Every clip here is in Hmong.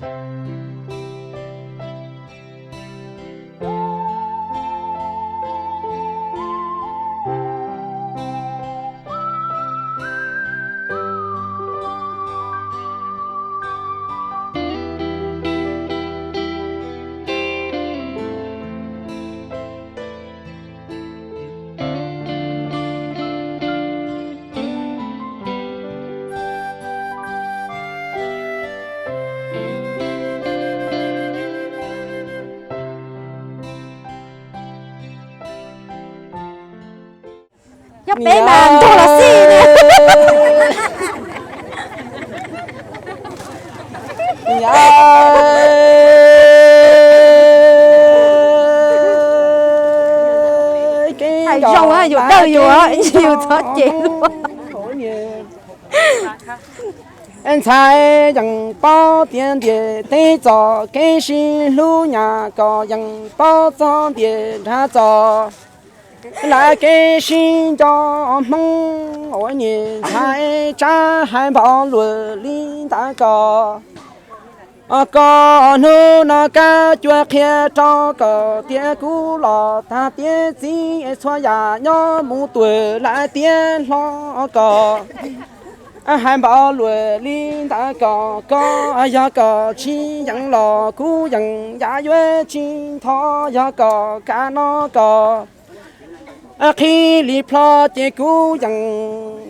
Yog peb mas nrog los xij na. Hais zoo yus dawj yus, yus txhob cem. Ntxhais yeej paub tias ntiaj teb txom kev sib hlub, nyaj koj yeej paub txog ntiaj nrab txom lawv kev sib nco. Hmoob ua niam ntxhais tsab hais npaum luaj li ntawd koj. Koj hnub no kab cuab qhia rau koj tias kuv los tag tiam txiv, txhua yam nyob mus tuaj lawm tiam hlob koj. Hais npaum luaj li ntawd koj, koj yog koj tsis yeem los kuv yeem yam yuav tsis ntho, yog koj kam no koj qhib li plho ces kuv yeem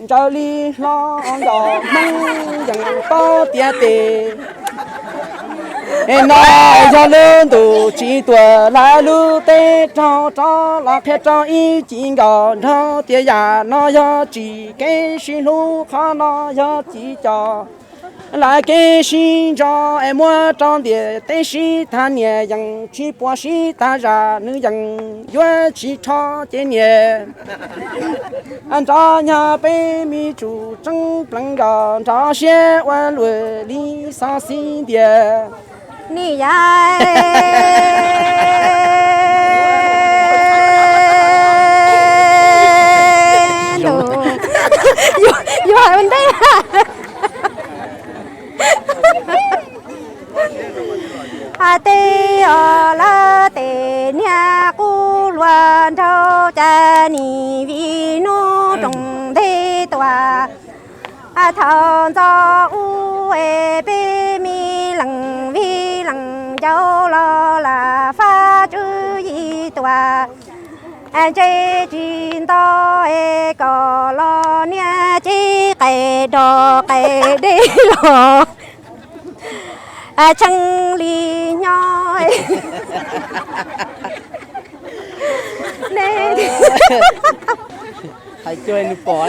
ntsawg li hlo nkaus. Hmoob yeej paub tias tes no yog lub ntuj tsis tuaj lawv lub teb raug rov los qhia rau ib cim nkaus nrog tias yam no yog tsis kev sib hlub, qhov no yog tsis cov lawv kev sib nco. Es muab rau ntiaj teb sib tag niam yeej tsis puas sib tag zaj, nws yeej yuav tsis rho ces niam nrov nyog peb me tsuj tseeb pleev nkaus, nrov siab ua luaj li xov xib ntiag. Ni yam yuav hais ua ntej. Hais tias lawv tej niag qub hluas nraug cas nim vim hnub roos ntej tuaj. Thaum ntxov ub es peb me leej vij leej ncaus los lam fab tswv yim tuaj. Ntse tsis nto es kom los niaj tsev qais dog qais dej los tshee li nyob. Hais cuag nws pom.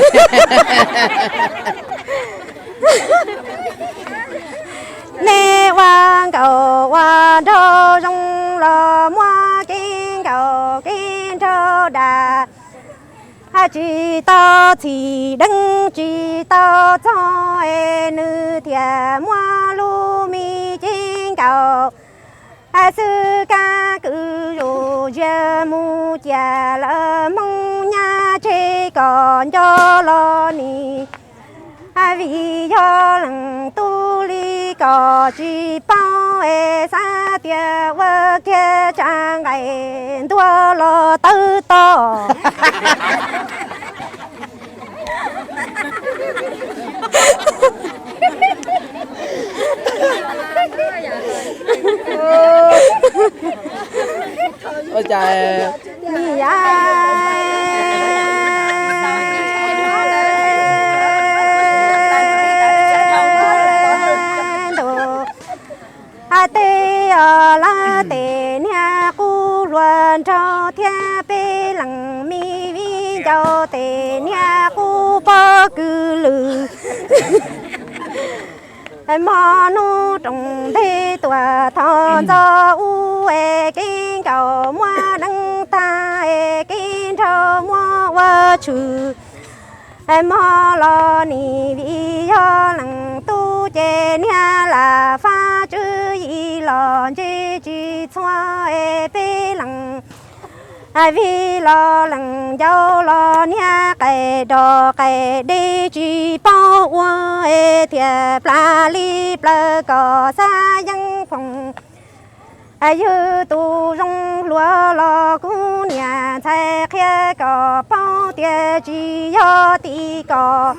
Nej ua nkauj ua nraug zoo los muaj kev nkauj kev nraug dag. Tsis tau txhim deev tsis tau txog es nws thiaj muaj lub me cev nkauj. Xwb kab kwv zuj zus mus cia lawv Hmoob nyab tseg kom nco los nim vim yog leej tub li kom tsis paub es xav tias ua kiag tsa nqaij ntuag los tawv toj. Ua cas li yam ntuj hais tias lawv tej niag qub hluas nraug thiab peb leej me viv ncaus tej niag qub pob kws lwm. Hmo hnub roos ntej tuaj thaum ntxov ub es kev nkauj muab deev tag es kev nraug muab ua tshwm. Hmo los nim vim yog leej tub ces niag lam fab tswv yim los ntse tsis txhua es peb leej Vij los lees ncaus los niag qais dog qais dej tsis paub ua es thiaj plas li plaws kom xab yeeb phoom. Yug tus zoo hluas los kuv niam ntxhais qhia kom paub tias tsis yog tim kom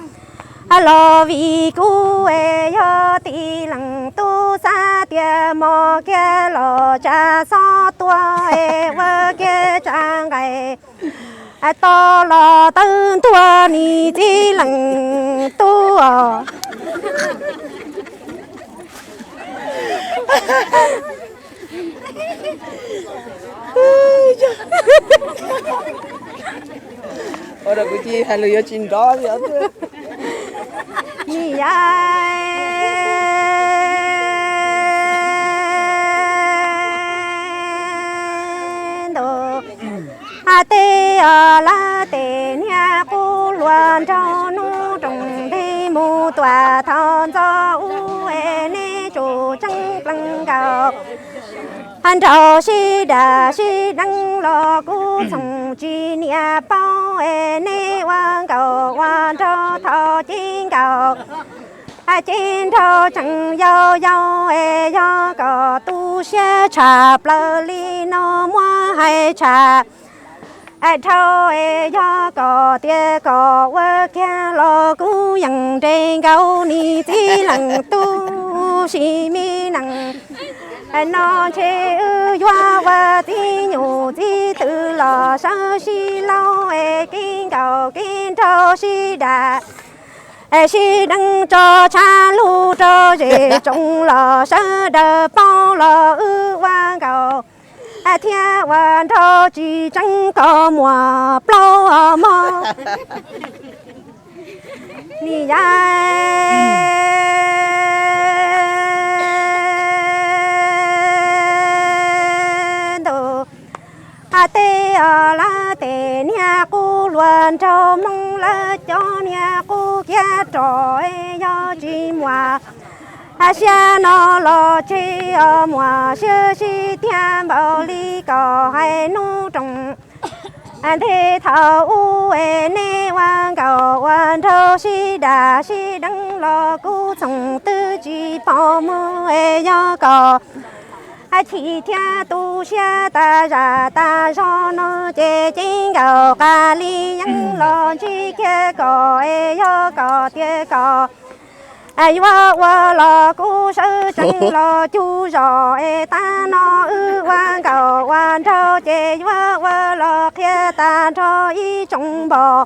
los vim kuv es yog tim leej tub xav tias mos kiag los tsa xob tua es ua kiag tsa nqaij to los tawb ntuag nis txiv leej tub os. Ua rau kuv cia hais lus yuav tsis nrov li os. Nim yav ntu hais tias lawv tej niag qub hluas nraug hnub roos ntej mus tuam thaum ntxov ub es nej tsum tseeb plees nkaus. Nraug sib dam sib deev los kuv txhoov tsis niam paub es nej ua nkaus ua nraug thaum cev nkaus. Cev nraug tseem yau yau es yog kom tu siab tshaj plaws li no muab hais tshaj. Dhau es yog kom tias kom ua kiag los kuv yeej nres nkaus nis txiv leej tub sis me nees. No ntshe wb yuav ua txiv nyuj txiv twm los sawv sib laug es kev nkaus kev nraug sib dam. Sib deev tso tshav lug rau zej tsoom los sawv daws paub los wb ua nkaus thiab ua nraug tsis tseeb koj muaj plaub mog. Nim yav ntu hais tias lawv tej niag qub hluas nraug Hmoob lawv cov niag qub kiag rog yog tsis muaj siab no los tseg os, muaj siab sib tiag npaum li kom hais hnub roos ntej thaum ub es nej ua nkaus ua nraug sib dam sib deev los kuv txhoov twb tsis pom mus es yog kom chim thiab tu siab tas zam tas zog no ces cev nkaus qas li yeeb los ntsib kiag kom es yog kom tias kom yuav ua los kuv sawv tsees los cug zos es tab no wb ua nkaus ua nraug ces yuav ua los qhia tag nrho ib tsoom npos.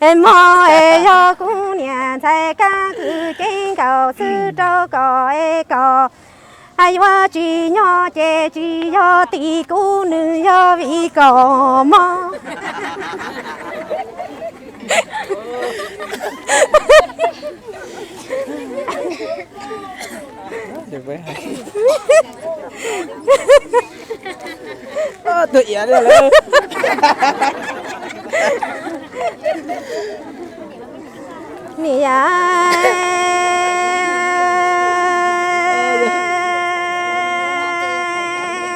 Es mog es yog kuv niam ntxhais kab kwv cev nkaus xwb rau kom es kom yuav tsis nyob ces tsis yog tim kuv nws yog vim kom mog. Tuag iab li lawm. Nim yav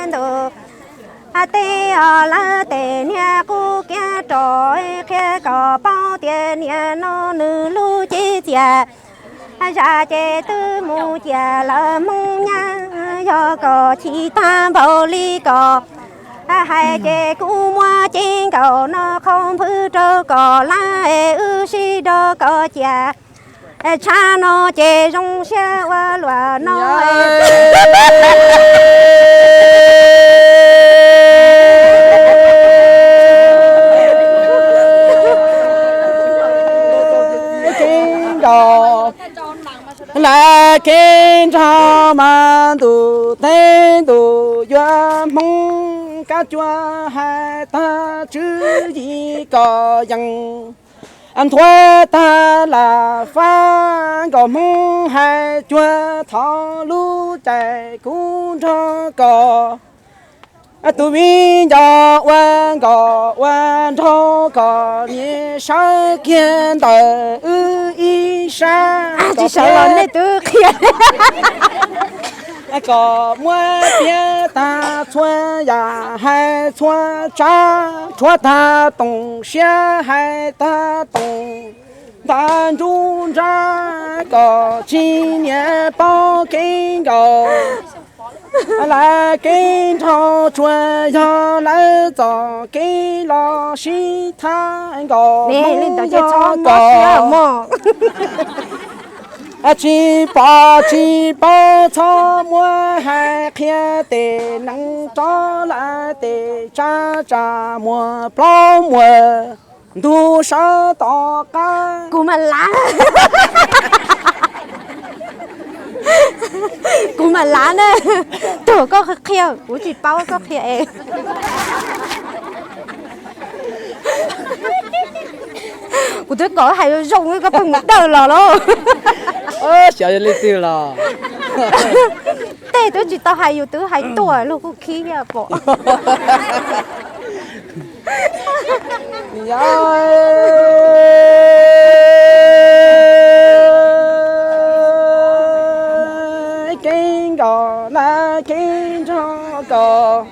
ntu hais tias lawv tej niag qub kiag rog qhia kom paub tias niam no nws lub cev txias zam ces twb mus ciam lawv Hmoob nyab, yog kom chim tag npaum li kom hais ces kuv muab cev nkaus no qhau nphwv rau kom lab es wb sib dog kom ciam. Tshav no ces zoo siab ua luaj no. Kev nrog, lawv kev nrog mas ntuj teb ntuj yuav Hmoob kab cua hais tag tswv yim kom yees. Nthuav tag lam fab nkaus Hmoob hais cuag thov lub caij kuv nrog koj. Tus viv ncaus ua nkauj ua nraug kom niam sawv kiag ntawm wb ib sab. Tsis sawv los nej twb qhia. Kom muab piav tag txhua yam hais txhua tsav, rhuav tag toom siab hais tag toom ntawv nruab nrab, kom tsis niam paub kev nkaus. Lawv kev nrog tsuas yog lawv txoj kev los sib thab nkaus. Hmoob yog kom tsis pom tsis paub, txhob muab hais qhia tes nees rov lawm tes tsa tsa muag plaub muag ntug sawv tom qab. Kuv mam lav, kuv mam lav na. Tuag koj qhia, kuv tsis paub koj qhia es. Kuv twb kom hais zoo zoo, koj pheej mus dawj los lauj. Xyov yog leej twg los. Tej twb tsis tau hais, yus twb hais tuaj luag kuj khib thiab pom. Kev nkaus na kev nrog kom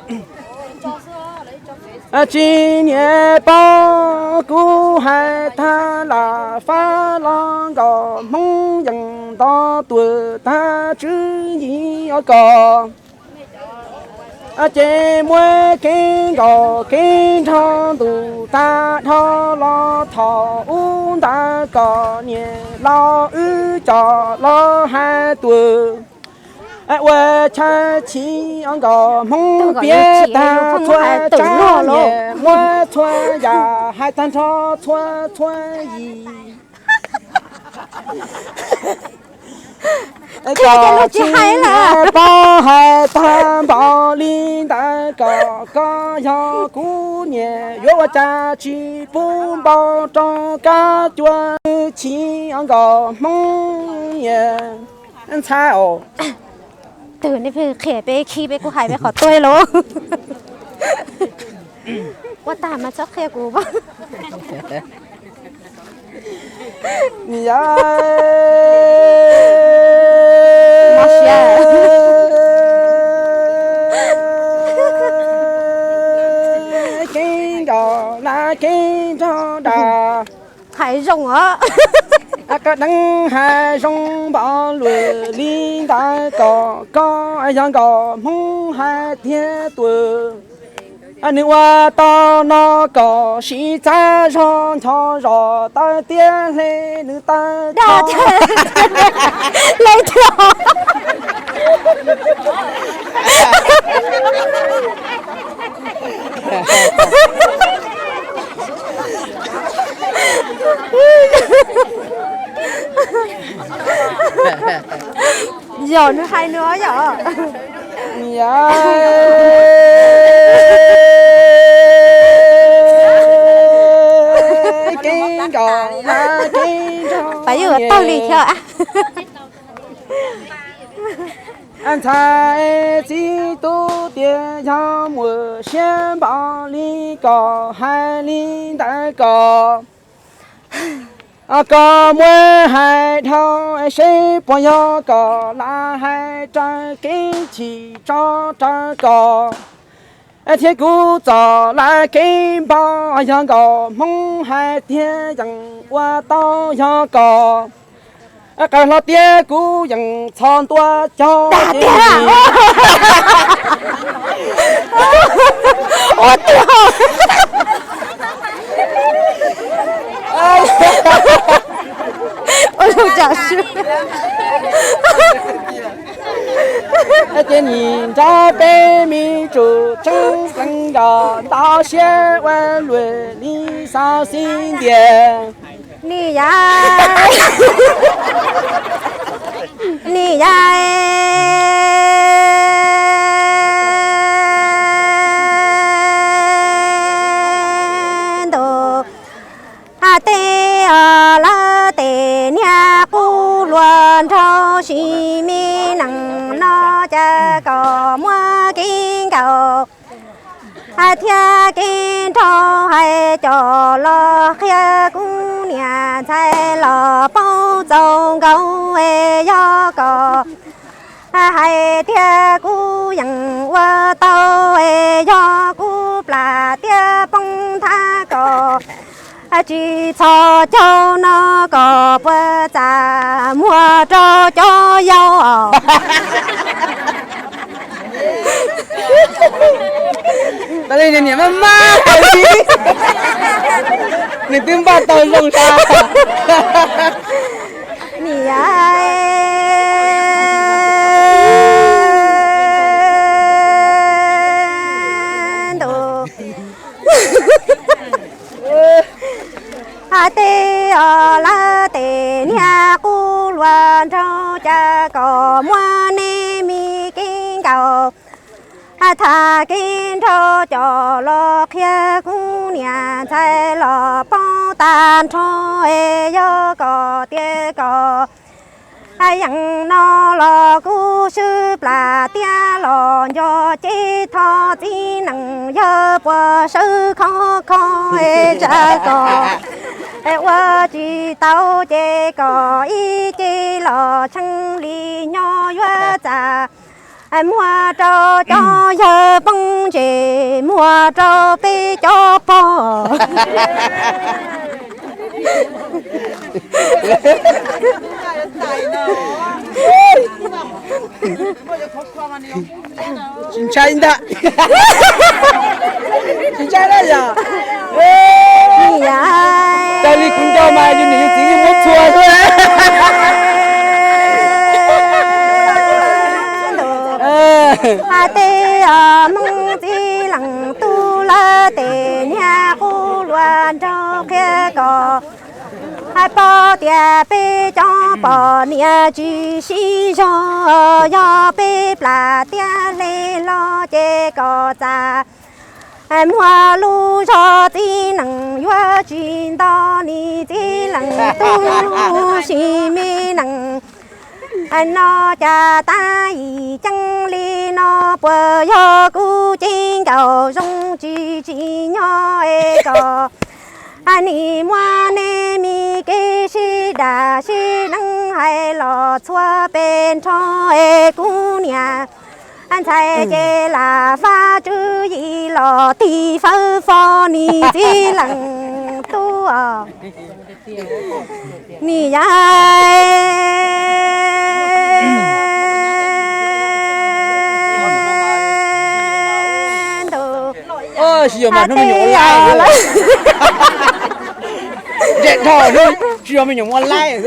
tsis niam paub, kuv hais tag lam fab los nkaus, Hmoob yeej nto tuag tag tswv yim os kom. Ces muab kev nkaus kev nrog ntuj tag dhau los thaum ub ntawd kom niam laus wb coj los hais tuag. Ua chaw chiv os nkaus, Hmoob piav tag txhua tsav, niam muab txhua yam hais tag nrho txhua txhua yim. Kom tsis paub hais tag npaum li ntawd kom koj yog kuv niam, yuav ua cas tsis pub npau rau kab cua chiv os nkaus, Hmoob niam ntxhais os. Twb nej pheej qhia peb khib, peb kuj hais peb qhov tuaj lauj. Ua tag mas txhob qhia kuv. Kev nkaus na kev nrog dag. Hais zoo os. Qab deev hais zoo npaum luaj li ntawd kom koj yog nkaus, Hmoob hais tiag tuag. Nws ua tau no kom sib txav zog ncho zos taw tiab hle nws taw dag thiab. Yog nws hais nws os yom. Kev nkaus na kev nrog, pab yuav tawg li thiab. Ntxhais txiv tub tias yog muaj siab npaum li kom hais li ntawd kom, kom muab hais dhau seb puas yog kom lam hais raws kev chim tso raws kom. Thiab kuv txom lawv kev npau yog nkaus, Hmoob hais tiag yeej ua tau yog kom. Qawg hlo tiab kuv yeej txhos ntua caug ua tiag. Ua zoo tsam swb. Ces nim nrog peb me tub tseeb pleev nkaus, ntau siab ua luaj li xauv xib ntiag. Nim yaim, nim yaim ntuj, hais tias lawv tej niag qub hluas nraug sis me nees no cas kom muaj kev nkaus, hais thiab kev nraug hais coj los qhia kuv niam ntxhais los paub txaus nkaus es yog kom Hais tias kuv yeej ua tau, yog kuv plam tiab poob thab kom tsis txhob caug no kom puas txaj muag rau cov yau. Tau li niam maj maj li, nws twb npaj tau zoo sas. Niam ntus, hais tias lawv tej niag qub hluas nraug cas kom muab nej me kev nkaus, thaj kev nrog cov los qhia kuv niam ntxhais los paub tag nrho. Yog kom tias kom yeej no los kuv swb plam tiab los nco ces thov txiv neej yawg puas sawv khov kho es tsam kom ua tsis tau ces kom ib ce los tshee li nyob yuav txaj muag rau cov yawg poob ntses muag rau peb cov pog. Tsis ntshai ntag. Tsis ntshai na yom. Raws li kuv nco mas yus niam yus txiv yeej muab txhua xwb. Hais tias Hmoob txiv leej tub lawv tej niag qub hluas nraug qhia kom paub tias peb cov poj niam tsis sib zog, yog peb plam tiab hle los ces kom txaj muag lub zog txiv neej yuav tsis nto nim txiv leej tub sim me neej no cas tab yim ceeb li no puas yog kuv ceeb nkaus zoo tsis tsim nyog es kom nim muab nej me kev sib dam sib deev hais los txhua pes nrho es kuv niam ntxhais ces lam fab tswv yim los tig fawb fo nim txiv leej tub os. Nim yav ntus, tsis yog me nyuam ua laib, tsis yog me nyuam ua laib.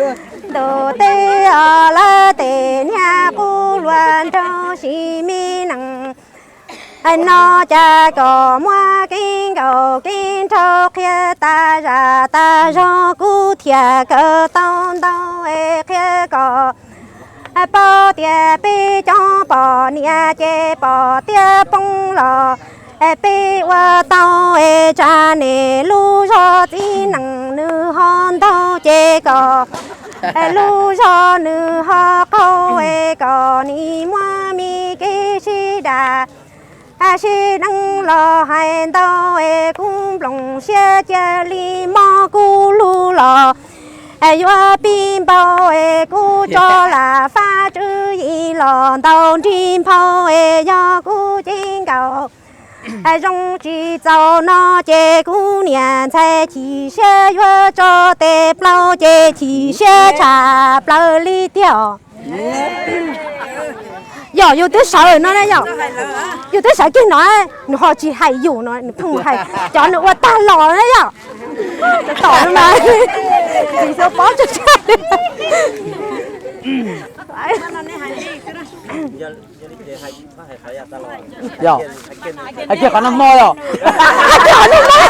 Ntus tej os lawv tej niag qub hluas nraug sim me neej no cas kom muab kev nkaus kev nraug qhia tas zaj tas zog kuv thiaj kawm tau ntau es qhia kom paub tias peb cov poj niam ces pom tiab poob los peb ua tau es tsam nej lub zog txiv neej nws ho ntau ces kom lub zog nws ho qaug es kom nim muab me kev sib dam sib deev los hais ntau es kuv nplooj siab cia li mob kuv lug los yuav pib npau es kuv tso lam fab tswv yim los ntau nrig nphau es yog kuv ceeb nkaus zoo tsis txaus no ces kuv niam ntxhais chim siab yuav tso tes plaub ces chim siab tshaj plaws li tiag os. Yog yus twb sawv no na yog, yus twb sawv kiag no, nws ho tsis hais yus no, nws pheej hais cov nws ua tag los na yog. Tom no mas tsis xav pov tseg. Yog, hais kiag qhov no hmo yog. Hais kiag qhov no hmo.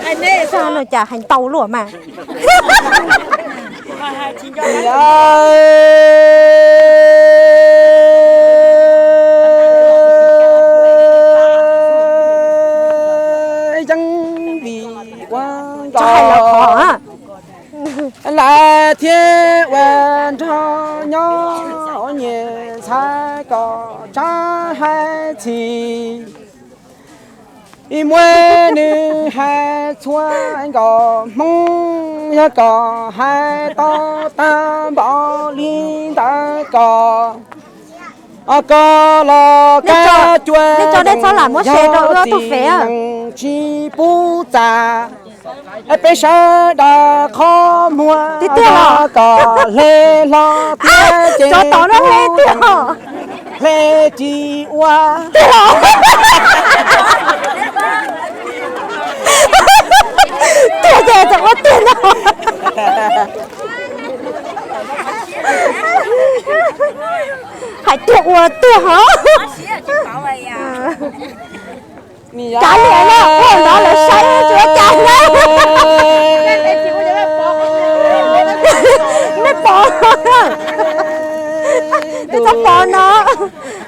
Hais no cas hais ntau luaj mas. Yeeb vim ua nkaus lawv thiab ua nrog nyob nyias ntxhais kom tsab hais txhis. Ib muab nws hais txhua nkaus Hmoob yog kom hais tau tag npaum li ntawd kom Koj los kab cua, nej txhob lam muab share rau wb ob tug fev. Neeg tsis pub txav, peb sawv daws qhov muag, kom hle hlo thiab ces hle tsis ua. Tiag ces txawm ua tiag no. Hais tiag ua tiag hov. Kav liam na, ua ntawd lawv saib tsis ua cas na. Nej pom, nej txhob pom no,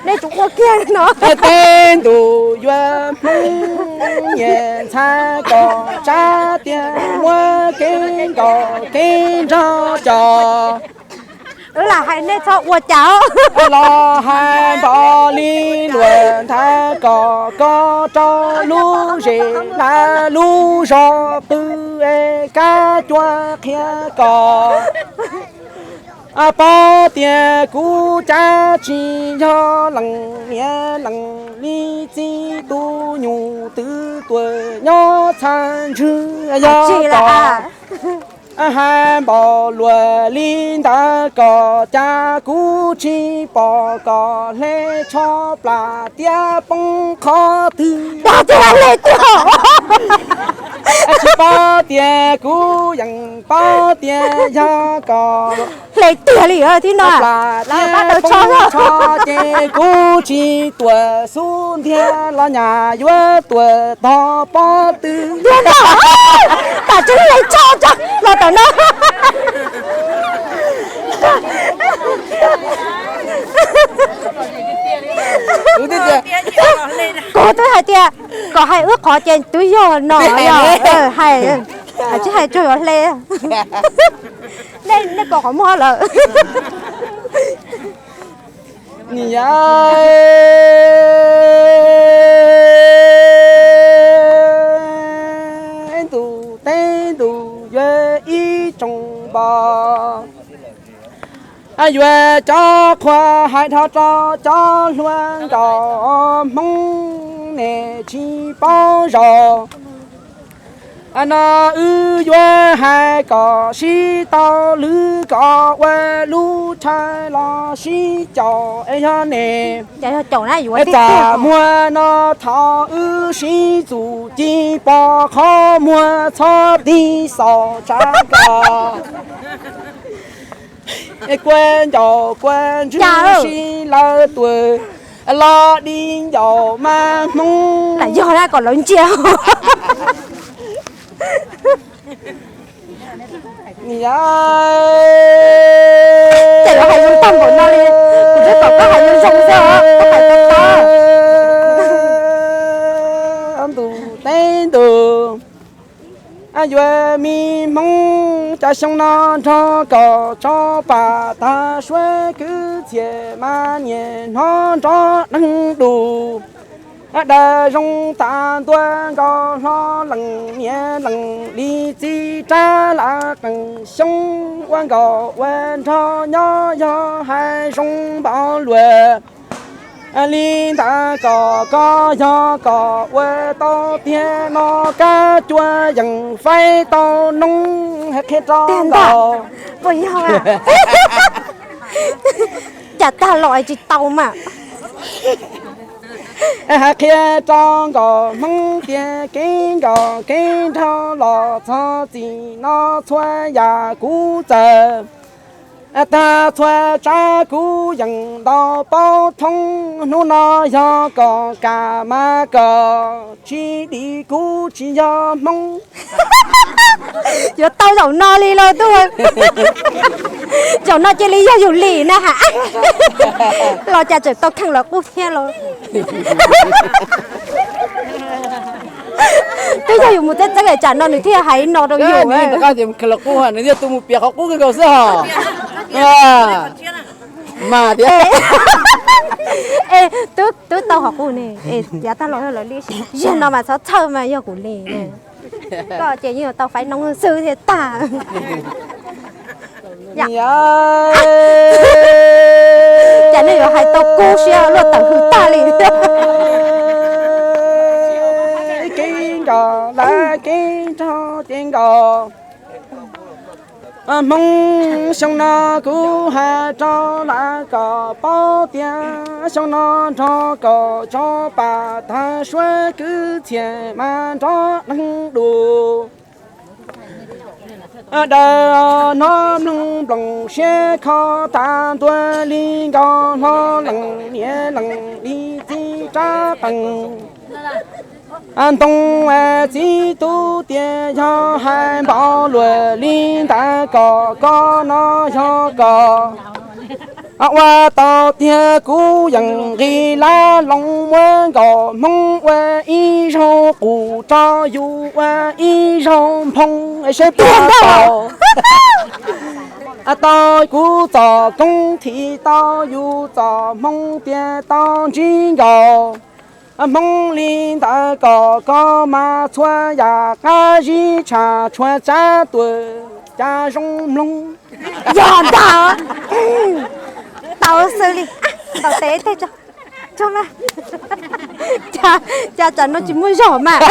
nej tsuas ua kiag no. Tej ntus yuav Hmoob nyiam ntxhais kom tsab tias muab kev nkaum kev nrog cov. Wb lam hais nej txhob ua cas. Los hais npaum li luag nthav kom koj rau lub zem lawv lub zos pw es kab cua qhia kom paub tias kuv cab tsis yog leej niam leej li txiv tus nyuj twb tuag nyob txhaj ntswg yog kom hais npaum luag li ntawd kom cas kuv tsis pom kom hle tsho plam tiab poob qhov twg. Tsis paub tias kuv yeej paub tias yog kom hle tiag li thib no. Plam tiab poob tsho ces kuv tsis tuam xub ntiag los nyaj yuav tuam tog pob tw. Tam tseeb hle tsho tso los tom no. Kuv twb hais tias kom hais wb qhov ces twb yog no, hais tsis hais tsuas yuav hle. Nej pom qhov muag lawm. Niam, ntuj teb ntuj yuav ib tsoom npos, yuav cov qhua hais dhau rau cov hluas nraug Hmoob nej tsis paub zoo. No wb yuav hais kom sib tau lwm kom ua lub chaw los sib caum es yog ne. Txaj muag no thaum wb sib txuj ci pom qhov muag txhob tig xaus tsav nkaus. Kua ncaus kua ntswg sib lawv tuag, los di ncaus mas Hmoob. Lam yog na kom lawv ntsia. Ces lawv hais zoo tag npaum no li, kuv twb kom koj hais zoo zoo xwb os, koj hais tau tau. Ntuj teb ntuj, yuav me Hmoob cov xyoo no nrog kom tso pam tag suab kwv txhiaj mas nyias hnov nrov deeg du. Daws zoo tas ntua nkaus hlo leej niam leej li txiv rab lam qeej xyoob ua nkaus ua nrog nyob yog hais zoo npaum luag. Li ntawd kom koj yog kom ua tau tiag no kab cua yeej faib tau noob hais qhia rau nkaus. Cas tag los tsis tau mas. Hais qhia rau nkaus Hmoob tias kev nkaus kev nraug los txog txij no txhua yam kuv txawm tag txhua tsav kuv yeej ntaus paub thoob. Hnub no yog kom kam mas kom tsis dim kuv tsis yog Hmoob. Yuav tau zaum no li los tuaj. Zaum no cia li yog yus li na ha. Los cas tseem tau kheej lawv qub thiab los. Twb yog yus mus txeeb txeeb tsam no nws thiaj hais no rau yus. Los qub nws thiaj tus mus piav qhov qub kawg nkaus xwb hos. Mas tias, twb tau qhov qub ne, yav tag los yog lawv li, yog no mas txhob txhawj mas yog kuv li. Koj ces yeej yuav tau faib noob xwb thiaj tag. Cas nej yuav hais tau kub siab luaj tawm hws tag li. Kev nkaus lawm kev nrog ces nkaus. Hmoob xyoo no kuv hais rau lawv kom paub tias xyoo no nrog kaum rau pam tag suab kwv txhiaj mas nrov neeg du. Daws hnov mloog nploos siab kho tas ntua li nkaus hlo lees niam lees li txiv rab qees. Ntoo txiv tub tias yog hais npaum luam li ntawd kom koj no yog kom ua tau tiag kuv yees nqis lab loos muab nkaus hmoob ua ib zaug qus rau yus ua ib zaug nphoo seb puas tau. Tau kuv txom koob thim tau yus txom hmoo tias tau ntsib nkaus hmoob li ntawd kom koj mas txhua yam qab zib tshaj tshua tsab tuam cas zoo mloog. Yog ntag. Tau xws li ntaus tes tej tso. Cas tsam no tsis muaj zog mas.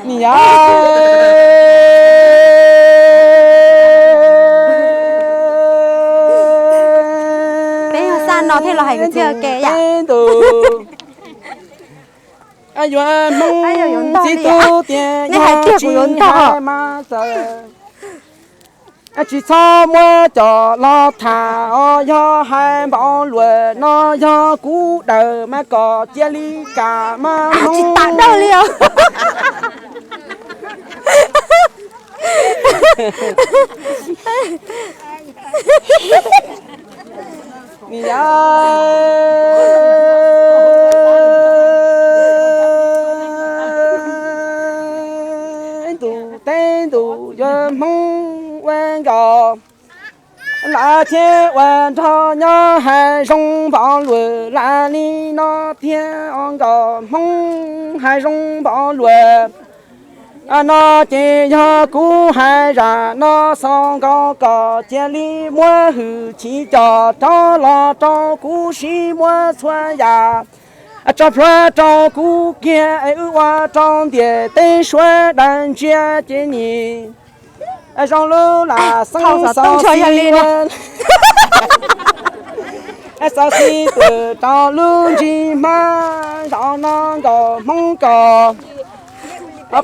Niam, peb yog xa no thiaj los hais kwv txhiaj ua ke yom. Yuav hmoob txiv tub tias nej hais tiag kuv yuav ntog mas txawm tsis txhob muab cov los tham os, yog hais npaum luam no yog kuv daws mas kom cia li kam mas tsis tas dawj li os. Niam, ntuj teb ntuj yuav hmoob ua nkaus lawm thiab ua nrog nyob hais zoo npaum luam lawm li no thiab ua nkaus hmoob hais zoo npaum luam no ces yog kuv hais zam no xaus nkaus kom cia li muab hwm chiv cos rov los rau kuv sib muab txhua yam tso plhuav rau kuv kiag es wb ua rau ntiam teb suav daws ntsia ces nim zoo lub lam xeeb xauv xis xauv xis twm rau lub ntsig hmab zaum no nkaus hmoob kom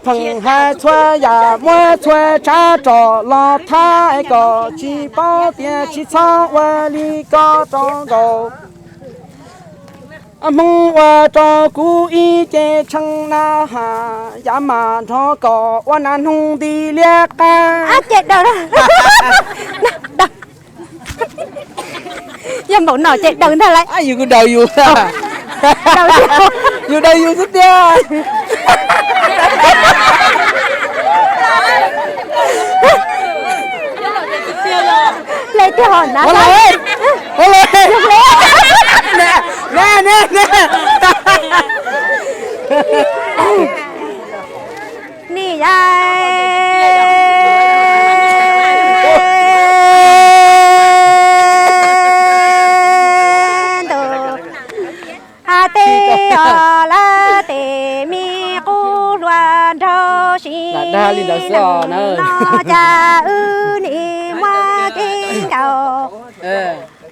pheej hais txhua yam muab txhua tsab rov los thab es kom tsis paub tias tsis txhob ua li ko rau nkaus hmoob ua rau kuv ib ce tshee na has yav mas nrog kom ua nas noog nti liab qab. Yog npaum no ces daws ntag lauj. Yus kuj daws yus, yus daws yus xwb tiag. Hle tiag hos na. Nim ya ntuj, has tej os lawm tej me qub hluas nraug sib no cas wb nim muaj kev nkaus.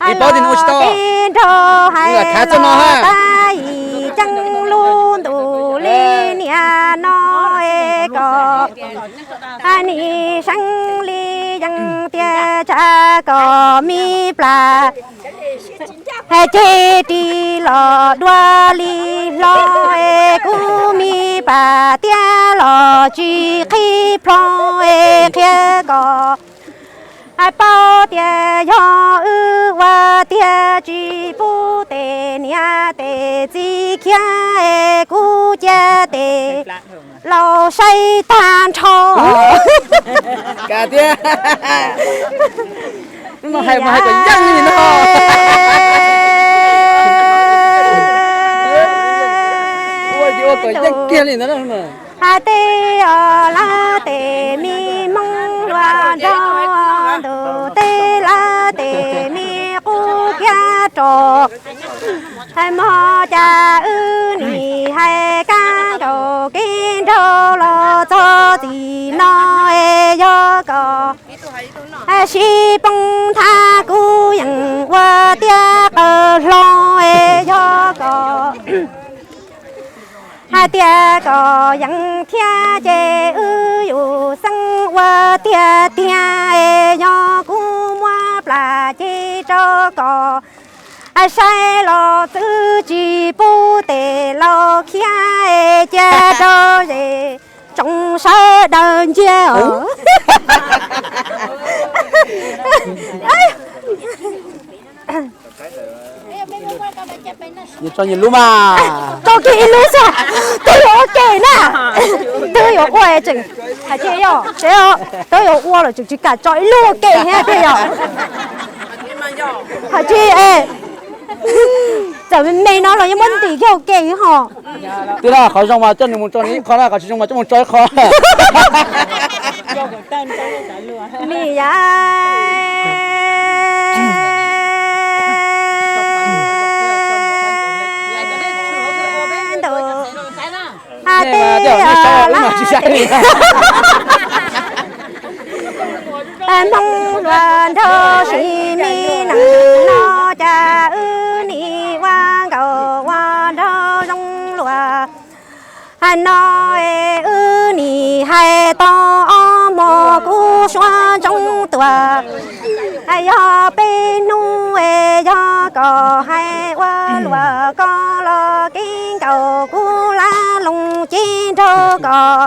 Ib paub tias nws ua tsis tau. Nrog hais los tas yim ceeb lub ntuj li niaj no es kom nim seev li yees tias tsam kom me plas ces ris los dua li hlo es kuv me pas tiab los tsis qhib plho es qhia kom hais paub tias yog wb ua tiag tsis pub tes niam tes txiv khiav es kuv cia tes laus saib tag nrho. Hnub no hais mas hais kom yeej li no. Ua ces ua kom yeej kiag li ntawd. Has tej os lawm tej me hmoob rau. Hais mog cas wb nim hais kab nkaus kev nrau los txog txij no es yog kom sib poob thab kuv yeej ua tiag qawg hlo es yog kom hais tias kom yeej thiab ces wb yus xeeb ua tiag tiag es yog kuv muab plam ces rau kom saib los txwv tsis pub tes los khiav es cia rau es tsoom sawv daws ntsia os. Nyias tso nyias lub mas. Tso kiag ib lub xwb. Twb yuav ua ke na. Twb yuav ua tseem hais tias yog, twb yuav ua lawm tseem tsis kam tso ib lub ua ke thiab tiag yog. Hais tias txawm me me no los yeej muab ntim kiag ua ke ho. Twb yog qhov zoo mas coj nws mus tso nws ib qho na, qhov tsis zoo mas coj mus tso ib qho. Ni yam ntawd hais tias Hmoob hluas nraug sim me neej no cas wb nim ua nkauj ua nraug zoo luaj. Hais no es wb nim hais tau ob hmos kuv suav ntsoov tuaj. Yog peb hnub es yog kom hais ua luaj koj los kev nkaus kuv lam loos cev nrog koj.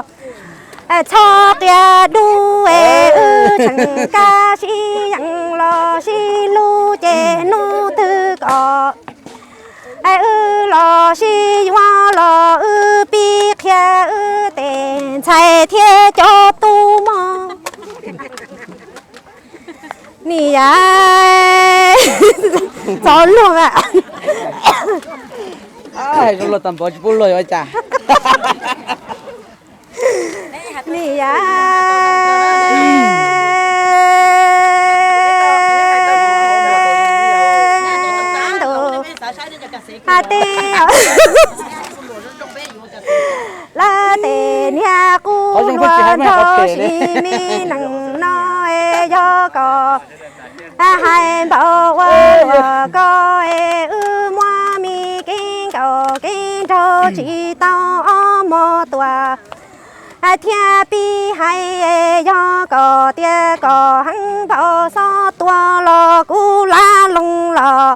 Txhob qia dub es wb tseem kab sib yees los sib hlub ces hnub twg kom wb los sib yuav los wb pib qhia wb tej ntxhais thiab cov tub mog. Ni yam txog luag mas. Hais zoo luag tag npaum tsis pub luag yuav cas. Ni yam ntawd hais tias lawv tej niag qub hluas nraug sim me neej no es yog kom hais npaum ua luaj koj es wb muab me kev nkaus kev nraug tsis tau ob hmos tuaj. Thiab pib hais yog kom tias koj heev npaum xob tua los kuv lam loos los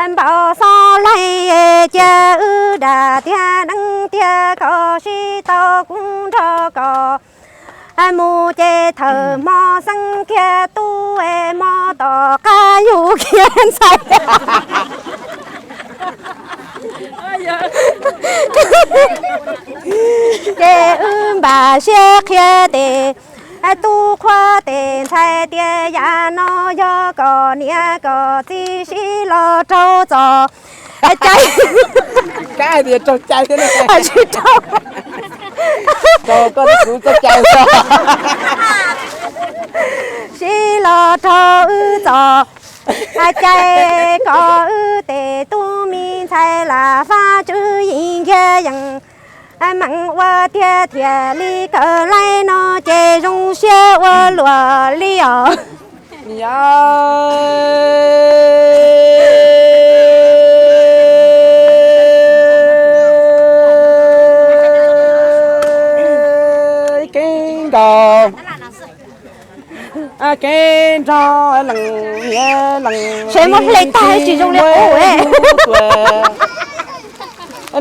npaum xob laig cia wb dam tiag deev tiag koj sib tau kuv nrog koj mus ces thawm hmo xeeb kiag tub es hmo tom qab yug kiag ntxhais. Ces wb npam siab qhia tes tub qhuav tes ntxhais tias yam no yog koj niam koj txiv sib los raug txom cai. Kab tias raug cai thiab ne. Tsis raug, raug koj thiab kuv txoj cai xwb. Sib los raug wb txoj cai, koj wb tej tub me ntxhais lam fab tswv yim nkiag yees. Meem ua tiag thiaj li kawg laij no ces zoo siab ua luaj li os. Kev nkaus kev nrog leej niam leej txiv muaj hlub tuaj.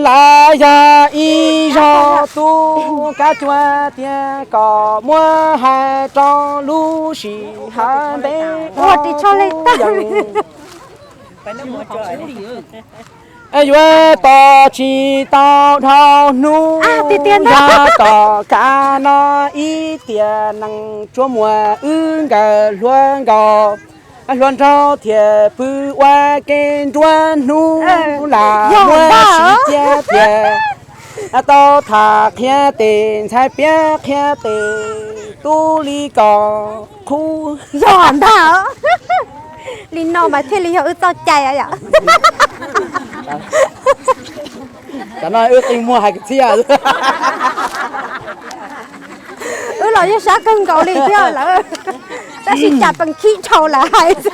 Lawv yog ib zog tub kab cuab tiag kom muab hais rau lub sij hawm ntev no kuv yeej yuav tos tsis tau dhau hnub. Yog kom kav no ib tiam neeg tsuas muaj wb nkawd hluas nkauj hluas nraug thiaj pw ua ke nruab hnub lam muab siv cia tiag. Tau tham qhia tes ntxhais piav qhia tes tub li kom qhub yog ntag. Li no mas thiaj li yog wb txoj cai yom. Tam no wb qi muag hais kwv txhiaj. Wb los yeej sab kawg nkaus li thiab lawm, tab sis cas pees khib dhau lawm hais.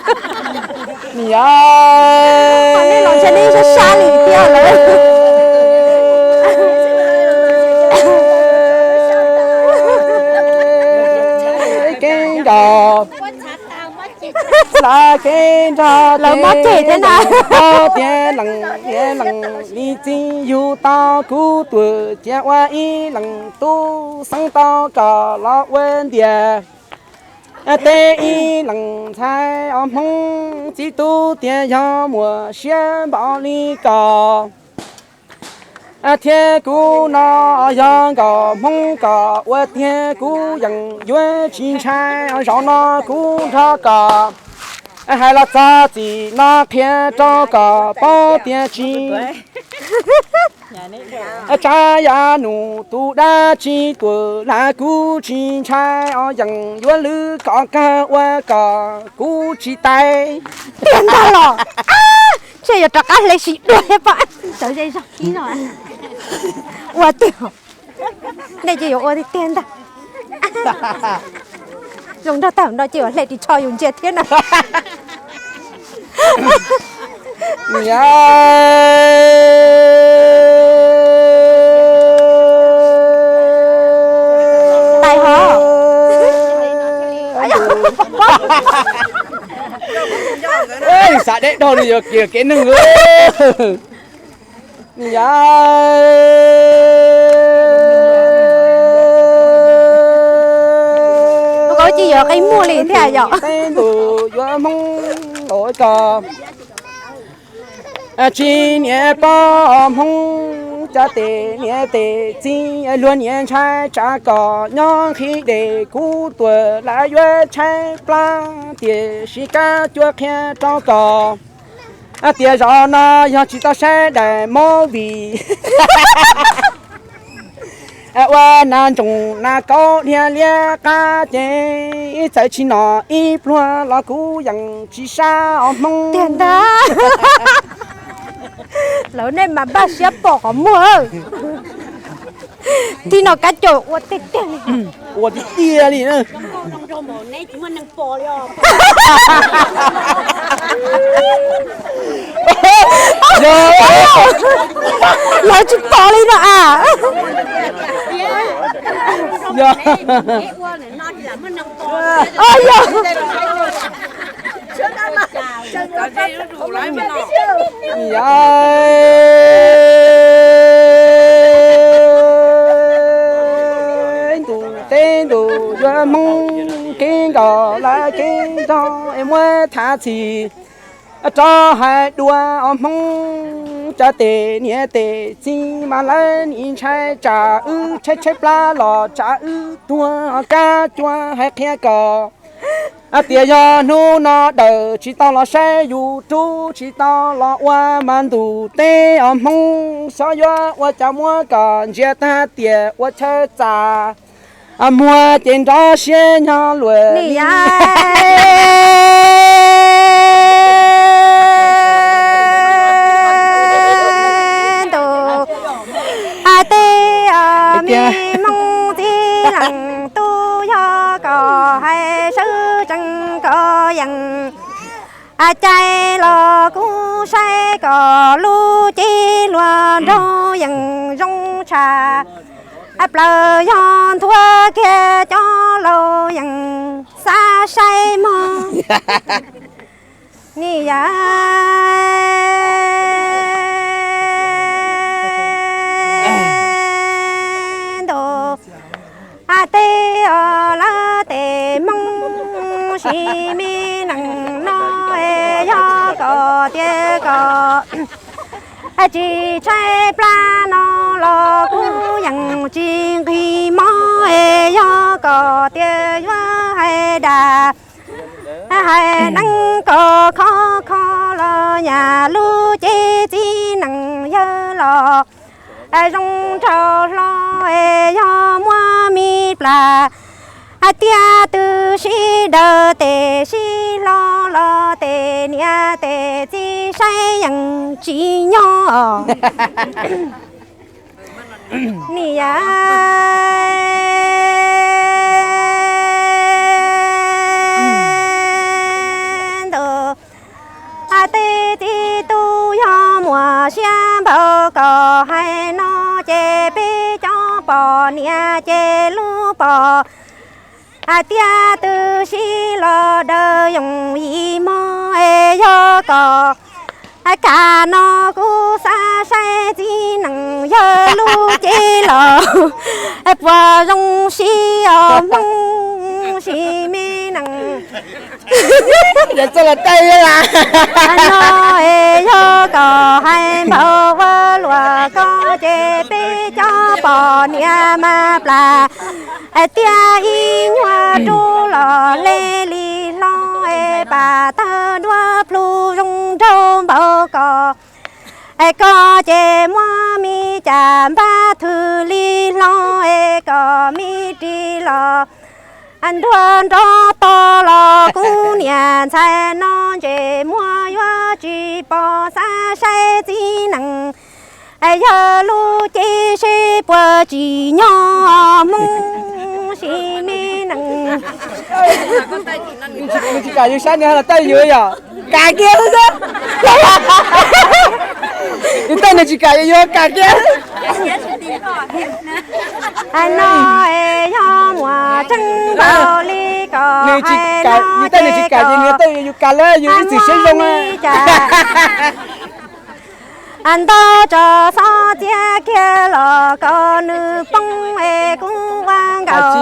Niam, nej los ntshe nej sab sab li thiab lawm. Kev nkaus lawv kev nrog lawv mob ceg thiab na. Tias lees niam lees li txiv yug tau kuv tuam cia ua ib lees tub xeeb tau kom los ua ntias teb ib lees ntxhais os Hmoob txiv tub tias yog muaj siab npaum li ko. Thiab kuv no yog nkaus Hmoob kom ua tiag kuv yeej yuav tsis ntshai os, zaum no kuv nrog kom hais los txog txim no qhia rau kom paub tias tsis tsav yam num tus dab tsi tuam lawm kuv tsis ntshai os, yeej yuav lwm kom kawg ua kom kuv tsis tau. Tiag ntag los, ntshe yuav rov qab hle sis dua thiab pob. Sawv ze zog kib no. Ua tiag, nej ces yuav ua tiag tiag ntag. Zoo nrog tag no ces yuav hle ris tsho yus ntsia thiab na. Tais hov. Xav deb dhau li yuav kiag kev neeg. Yog, ua koj tsis yuav qi muag li thiab yom. Teb ntus yuav Hmoob ua ko, tsis niam pog Hmoob cov tes niam tes txiv luag niam ntshai tsam kom nyob nqhis dej kuv tuam lawv yuav tshaib plab, tiam sis kab cuab qhia rau kom tias zaum no yog tsis tau saib daim movie ua nas ntsoos nas kaub dhia liab qab ces ib txawm tsis nom ib pluag los kuv yeej tsis sab os Hmoob. Tiag ntag. Lawv nej mas npaj siab pom qhov muag. Tib no kab caum ua tiag tiag li. Ua tiag tiag li na. Lawv tsis pom li no a. Yog. Yog. Ntus teb ntus yuav Hmoob kev nkaus lawv kev nrog es muab thav txhim rov hais dua os Hmoob cov tes niam tes txiv mas lawv nim ntshai tsam wb tshaib tshaib plab los tsam wb tuag kab cuab hais qhia kom tias yog hnub no daws tsis tau los saib yus rub tsis tau los ua mas ntus teb os Hmoob xyov yuav ua cas muab kom ntsia tag tias ua chaw txas muag ces nrov siab nyob luag li. Ntus teb os me Hmoob txiv leej tub, yog koj hais sawv tsees koj yeej cai los kuv saib koj lub cev hluas nraug yeej zoo tshaj plaws, yog nthuav kiag cov laus yeej xav saib mog. Ni yam ntus teb os lawv tej Hmoob, sis me neej no es yog koj tias koj tsis tshaib plab no los kuv yeej tsis nqhis mob es yog koj tias yuav hais dag hais neeb koj khov kho los nyaj lub cev txiv neej yawg los zoo nraug hlo es yog muab me plas Hais tias twb sib daws tes sib hlob los tes niam tes txiv saib yeej tsis nyob. Niam ntawd hais tej txiv tub yog muaj siab npaum kom hais no ces peb cov poj niam ces lub pom hais tias twb sib los daws yooj yim mog es yog kom hais kam no kuv xav saib txiv neej yawg lub cev los puas zoo sib os Hmoob sib me neej. Yog txoj los taij la no es yog kom hais npaum ua luaj ko ces peb cov poj niam mas plam hais tias ib nyuag rub los hle li hlo es pam tawg duab plhu zoo nraug npaum ko es ko ces muab me cas npab thwm li hlo es kom me ris los ntuag nrov to los kuv niam ntxhais no ntsej muag yuav tsis pom xav saib txiv neej yawg lub cev seb puas tsis nyob Hmoob sib me neej. Nws tsis kam yus saib nws los taij yus yom. Kam kiag xwb. Yus taij nws tsis kam yus, yus kam kiag. Hais no es yog muaj tseeb npaum li kom hais no ces kom yus taij nws tsis kam ces nws taij yus, yus kam lawm yus ib txwm siab zoo li cas. Ntau tso xob txiav kiag los kom nws poob es kuv ua nkaus.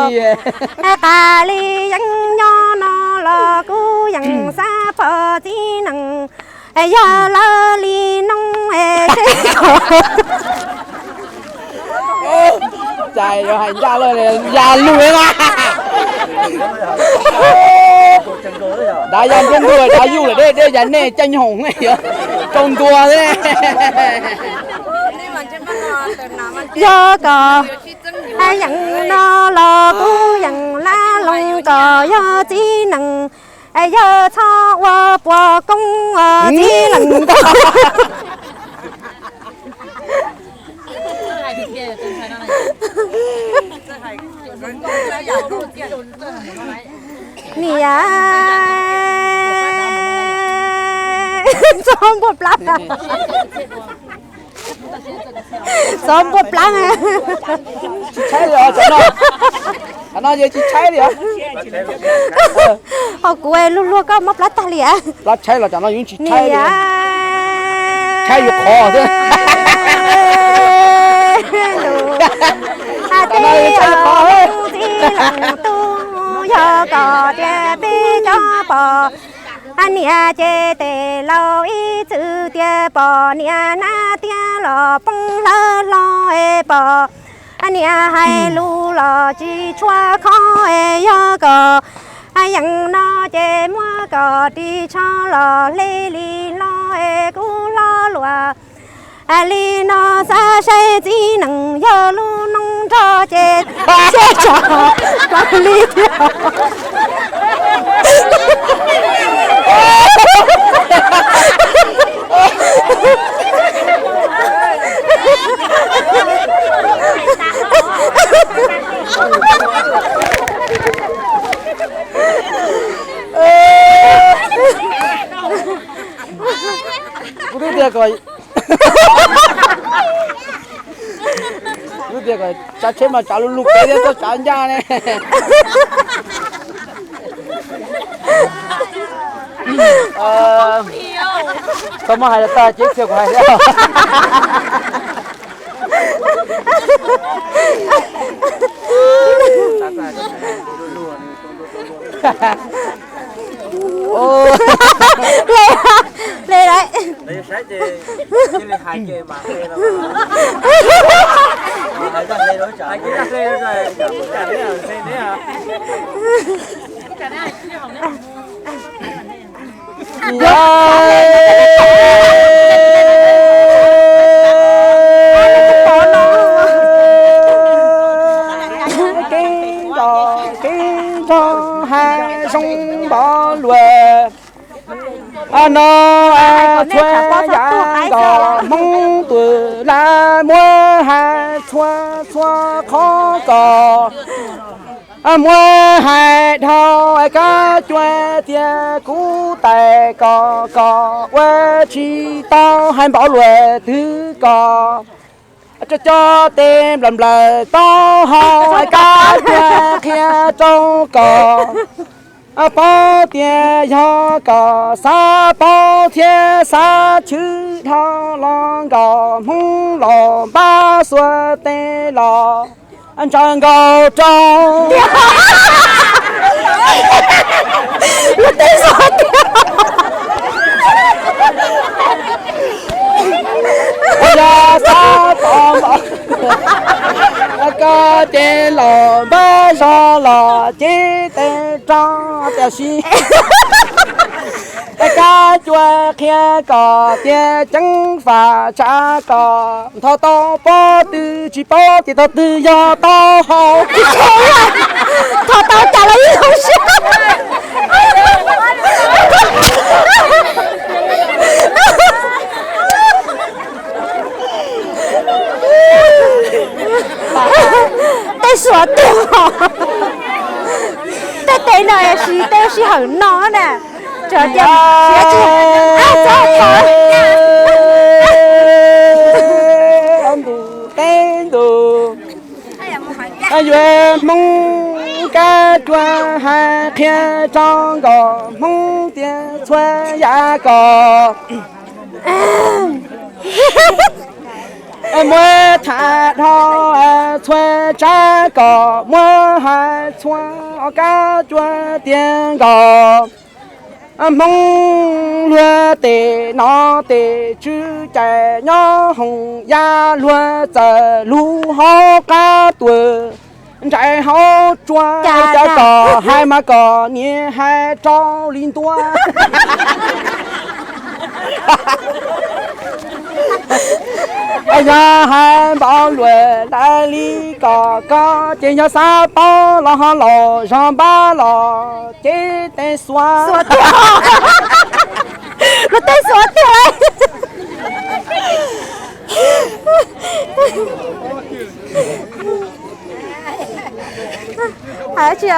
Qas li yeeb nyob no los kuv yeej xav pom txiv neej yog lawv li no es seb cas yuav hais ncaj lawm, ya lug na. Dav ya nruab ntug, dav yuj lawm deb deb ya nej caij nyooj hoom yuav rau ntua. Yog kom yeej no los kuv yeej lab loos kom yog txiv neej yawg txhob ua puas koob txiv neej ntag. Niam, txhob npuaj plab, txhob npuaj plab. Tsis tshaib li os, qhov no, qhov no ces tsis tshaib li os. Ho kuv luag luag koj mob plab tag li. Plab tshaib los tsam no yus tsis tshaib li. Tshaib yus qhov xwb. Tsam no yus tshaib yus qhov xwb. Txiv neej tub, yog koj tias peb cov poj niam ces tej laus ib txwm tias poj niam hnab tiab los poob hlawv hlo es poj niam hais lus los tsis tshua khob es yog koj yeej no ces muab koj ris tsho los hle li hlo es kuv hlob luaj li no xav saib txiv neej yawg lub noob nrog ces siab tso plaws li thiab. Kuv twb tias kom, kuv twb tias kom tsav tsheb mas tsav lug lug pem thiab txhob tsav ncaj ne. Txhob muab hais los tag ces txhia kuv hais thiab. Hle, hle lawm. Txhua yav kom Hmoob twm lawv muab hais txhua txhua qhov kom muab hais dhau kab cua tias kuv tais kom kom ua tsis tau hais npaum luag twg kom tso cov tes nplawm nplawm taub hau kab cua qhia rau kom paub tias yog kom xav paub thiab xav chwv dhau los nkaus Hmoob los npab xuas tes los ntsaws nkaus rau. Yog xav tau npaum koj ces los npab zog los cev tes rau tiam sis kab cua qhia kom tias ceev faj tsav kom nthos tau pob tw tsis paub tias thaum twg yog taub hau. Thaum tau cas los ib zoo siab. Tej suav tiag. Tej tes no siv tej sij hawm no na. Tsuas tias siav tsis, txhob pom. Ntuj teb ntuj, yuav Hmoob kab cua hais qhia rau nkaus Hmoob tias txhua yam kom muab tham dhau, txhua tsav kom muab hais txhua, kab cua tias nkaus Hmoob luag tes no tes tswv cai nyob hoos ya luag txawm lub hauv qab tuag nraim hauv tsua, cov kom hais mas kom niam hais rau li ntua. Yog hais npaum luag lawv li kom koj ces yog xav paub los ho laus zog npab los cev tes xuav. Luag tej xuav tiag lawm. Hais tsis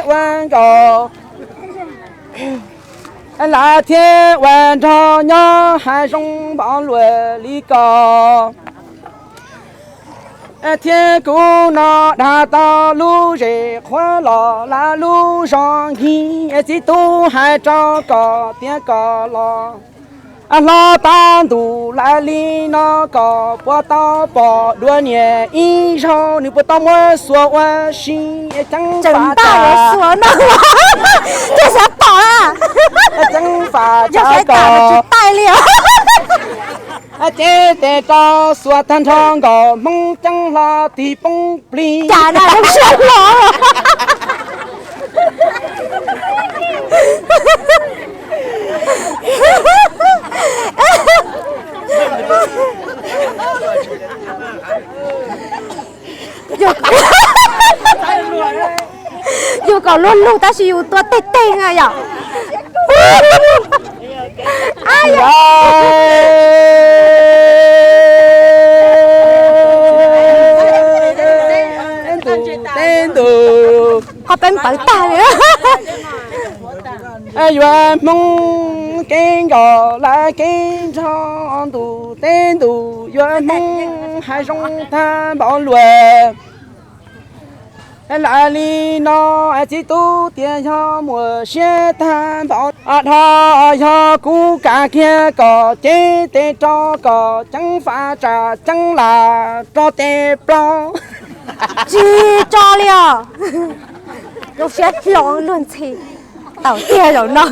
ua nkaus lawv thiab ua nrog nyob hais zoo npaum luag li ko. Thiab kuv no dag tau lub zem qhuav los lawm lub zos nkig, txiv tub hais rau kom tias kom los hlob tab ntus lawm li no kom puas tau pom dua niam ib zaug, nws puas tau muab xuas ua si ceev faj tsav. Ceev faj tsav kom cev tes rau xuas tag nrho nkaus Hmoob ceeb hlo tig poob plig. Yus kom luag lug tab sis yus tua teg teg na yom. Ntuj teb ntuj, qhov peb npawv tag li. Yuav Hmoob keeb nkaus lawv keeb nrog ntuj teb ntuj, yuav Hmoob hais zoo tag npaum luag lawm li no. Txiv tub tias yog muaj siab tag npaum dhau, yog kuv kav kiag kom cev tes rau kom ceev faj tsav ceev lam rau tes plaub. Tsis tso li os. Zoo siab hlo luag ntxhi tau tiag zaum no.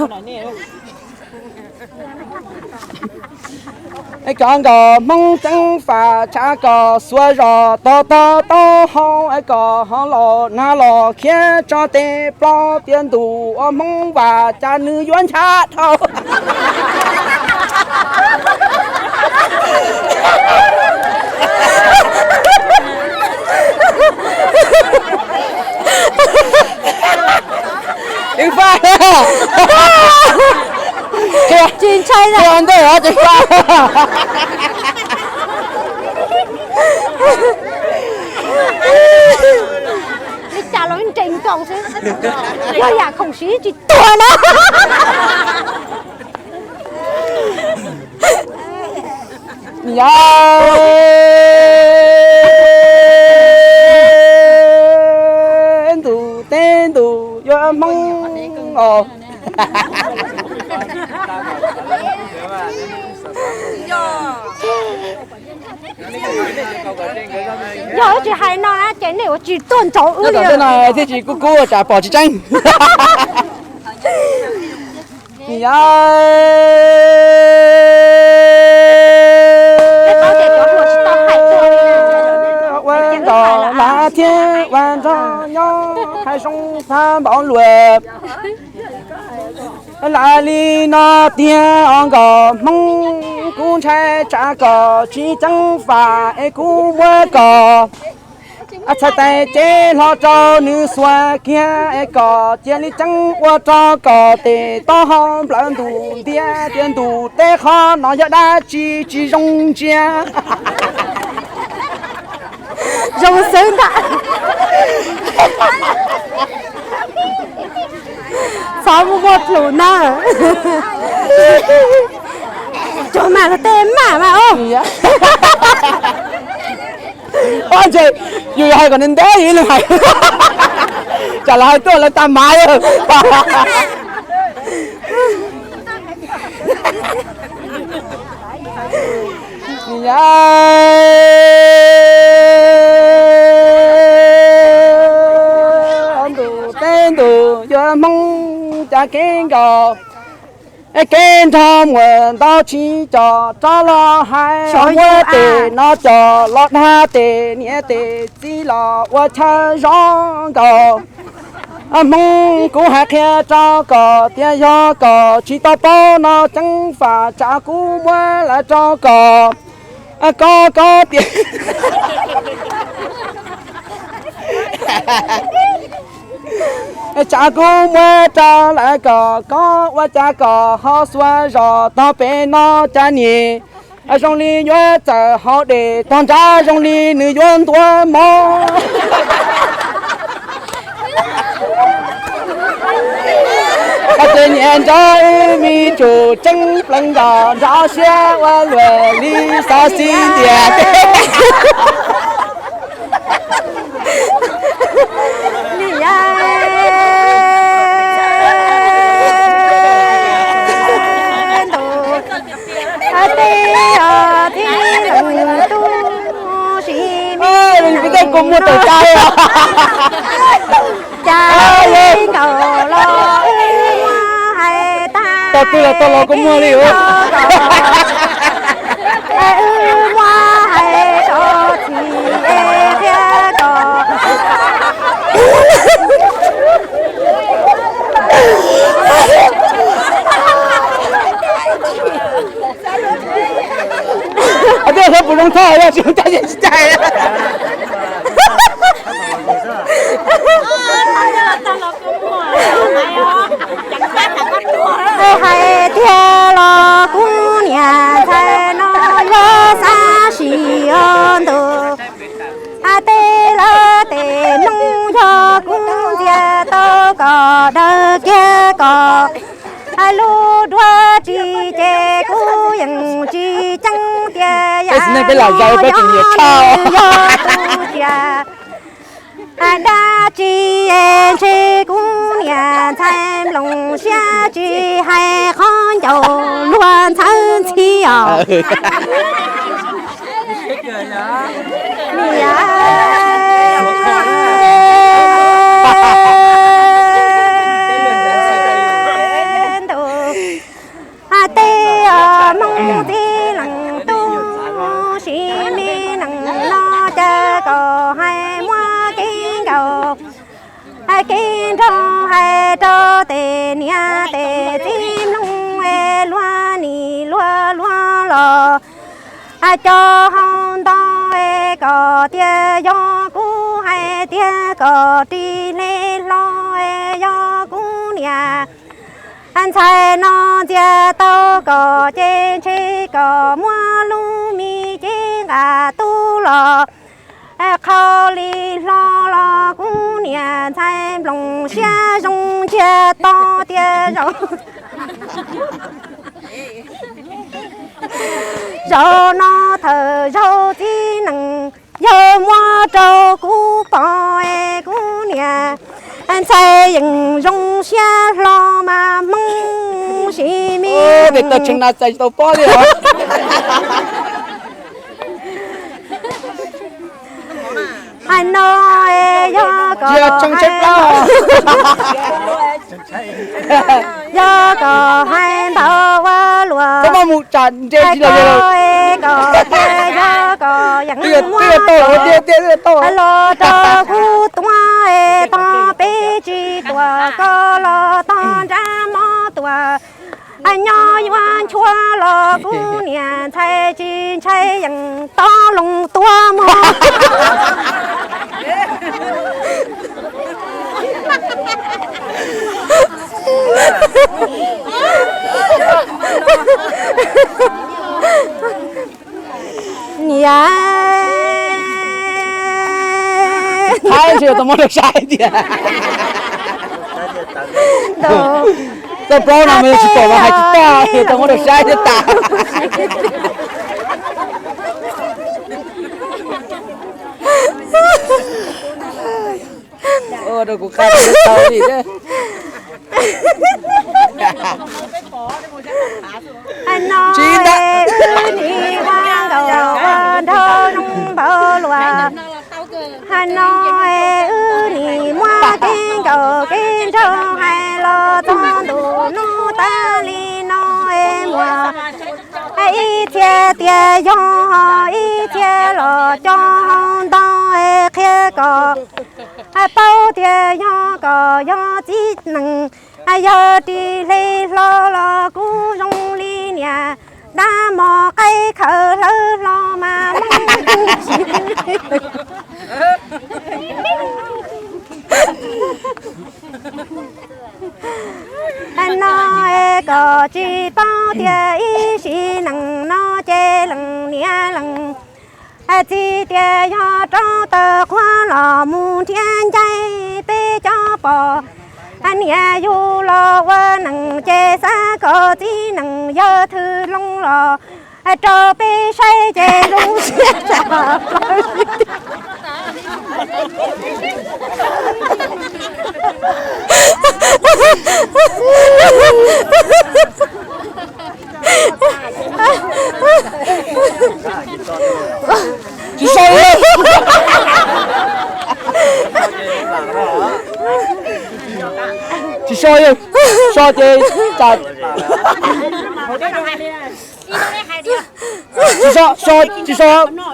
Kom nkaus Hmoob ceev faj tsav kom xuas zos tog tog taub hau, es kom ho los nag los khiav tso tes plaub tias ntuj ua Hmoob Vaj cas nws yuav ncha dhau. Ua ntej os ces fa. Li cas los nres nkaus xwb, yog yam khoom siv tsis tuag na. Yog ntuj teb ntuj yuav Hmoob os. Yog wb tsis hais no na ces nej ua tsis tuaj nrog wb li no thiaj tsis kub kub tsam pom tsis tseeb. Yog ua nkaus lav thiab ua nrog nyob hais zoo txhab npaum luag. Lam li no tiag os nkauj Hmoob, kuv ntshai tsam kom tsis ceev faj es kuv muab kom txhais tais cev hlo rau nws xuas kiag es kom cia li ceev ua rau kom tes taub hau nplawv ntuj ntiaj tiaj ntuj teb qhov no yog dab tsi tsis zoo ntsia. Zoo xwb ntag. Txhob muaj muaj plhus na. Tsuas mam los tej mam mas os. Ob ntshe yus yuav hais kom ntev ntev yus ib leeg hais, tsam lawv hais tuaj lawv tag mav. Ntuj teb ntuj yuav Hmoob cas kev nkaus, kev nrog muaj ntau tsis coj rov los hais, muab tes no coj los dag tes niam tes txiv los ua chaw zoo nkaus. Hmoob, kuv hais qhia rau koj tias yog koj tsis tau paub no ceev faj tsam kuv muab lawv rau koj, koj koj tias tsam kuv muab rau lawv koj, koj ua cas koj ho xuas zog tog pem no cas nim zoo li yuav txawm haus dej tog nrad zoo li nws yuav ntuav mov. Koj ces niam nrog wb me tsum tseeb pleev nkaus nrog siab ua luaj li xav xib ntiag. Li yam ntuj teb os thib leej tub sis me tej kua muag tawm cai os. Cas li nkaus los wb muab hais tag, tau twg los tau los kua muag li os. Wb muab hais rau txhim es thiab kom Hais tias xyov puas zoo txhawj, yog tsis zoo caij yeej tsis caij. Hais tiag los kuv niam ntxhais no yuav xav sim os ntuj. Hais tej lawv tej Hmoob yog kuv ntxias tau kom daws kiag kom hais lub duab tsis ces kuv yeej tsis ceeb tias yam no yog nws yog tus tsiaj. Hais dab tsi es ntshe kuv niam ntxhais nplooj siab tsis hais qhov ncauj luag ntxhawv ntxhi os. Niam ntuj, hais tej os Hmoob txhim leej tub sis me neej no cas kom hais muab kev nkaus, hais kev nraug hais rau tej niam tej txiv mloog es luag nim luag luag los hais cov hau ntau es kom tias yog kuv hais tiag kom ris hle hlo es yog kuv niam Ntxhais no ntxias tau koj ces ntshe koj muaj lub me cev nqa tub los qhov li hlo los kuv niam ntxhais nplooj siab zoo ntsiag to tias zaum, zaum no thawm zaug txiv neej yawg muab rau kuv pom es kuv niam ntxhais yeej zoo siab hlo mas hmoov sis me. Tej tau tshee na txais tsis tau pob li os. Hais no es yog koj, yog koj hais npaum ua luaj, koj mus tsam nres tsis los, koj tias yog koj yeej muab los rau kuv tuaj es tog peb tsis tuaj koj los tog nrab mob tuaj. Nyob yuav nchuav los kuv niam ntxhais tsis ntshai yeej tau loo tuaj mog. Niam, thaib ntshe tau muab rau saib tiag. Txoj plaub no mas yog tsis pom mas hais tsis tag, tau muab rau saib thiab tas. Ua rau kuv qab tau li thiab. Tsis ntag. Wb nim muab nkaus ua nraug zoo npaum luaj. Hais no wb nim muab kev nkaus kev nraug hais los txog ntu hnub tas li no es muaj ib txhia tias yog, ib txhia los coj hau ntau es qhia kom paub tias yog koj yog txiv neej, yog ris hle hlo los kuv zoo li niam dab mos qaib khawv hlawv hlo mas mob tsis no es koj tsis paub tias ib sim neej no ces leej niam leej txiv tias yog rau taw qhuav los mus nrhiav ncaig peb cov poj niam yug los ua neej ces xav kom txiv neej yawg thwj loo los rau peb saib ces zoo siab tshaj plaws. Tsis so li. Tsis so li. So ces tsam, tsis so, so, tsis so.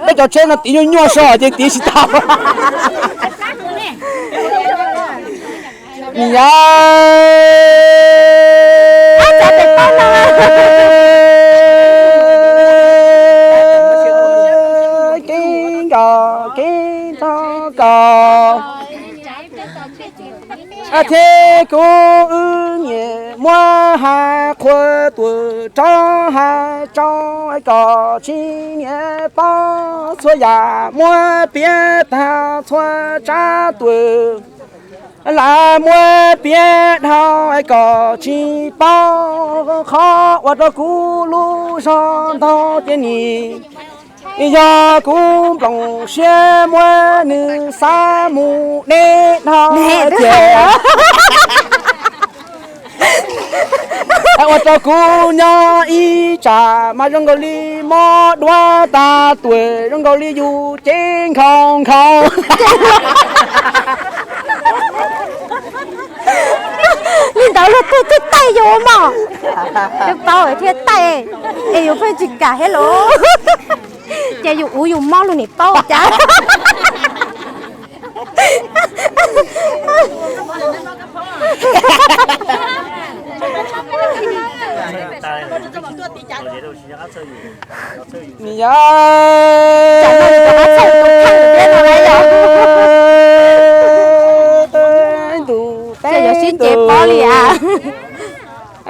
Peb cov tsheb no tiv nyuaj nyuaj so ces tiv tsis tau. Niam, kev nkaus kev nraug koj thiab kuv wb niam muab hais qhua tuam rov hais rau kom tsis niam paub txhua yam muab piav tag txhua tsab tuam. Lam muab piav dhau kom tsis paub qhov ua rau kuv lub zog ntog ces nim yog kuv nplooj siab muab nws xa mus deb dhau ces ua rau kuv nyob ib tsam mas zoo nkaus li mob duab tag tuam zoo nkaus li yus cev nkhaus nkhaus. Li ntawd luag twb taij yus mog. Twb paub thiaj taij, es yus pheej tsis kam thiab los. Ces yus ua yus mob lus nim paub cas. Niam, tus teb yuav sib nce pob li as.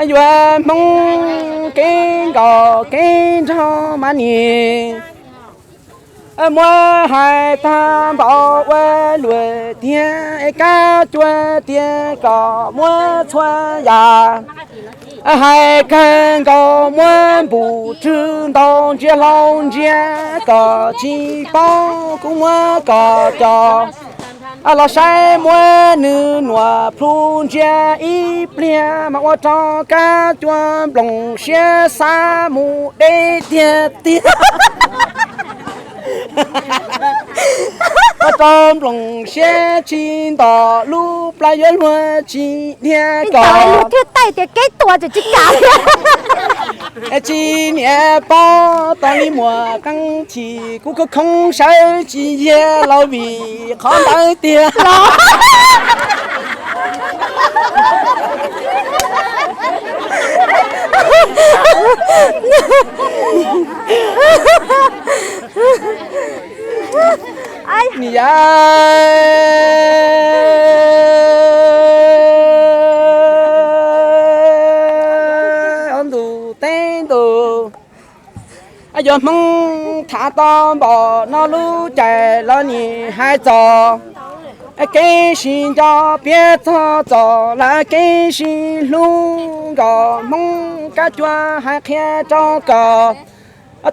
Yuav Hmoob kev nkaus kev nraug mas nim muab hais tag npaum ua luam tiag es kab cua tiag kom muab txhua yam. Hais kawg nkaus muab npum rwg ntaus ntsia hlau ntsia kom tsis paub kuv muab kom cos los saib muab nws nuam plhu ntsia ib pliag mas ua rau kab cua nploos siab xav mus deb tiag tiag. Ua rau nploos siab tsis ntom lub plab yuav luag tsis dhia kom thiab taij tias kev tua tsis kam. Tsis niam pob tau li muam qeej chim kuv khoob khoob sawv tsis yiag los vim qhov ntawd tiag. Niam, ob ntus teb ntus, yuav Hmoob tham tau npaum no lub caij los nim hais txog kev sib nco piav txog txog lawv kev sib hlub nkaus Hmoob kab cua hais qhia rau kom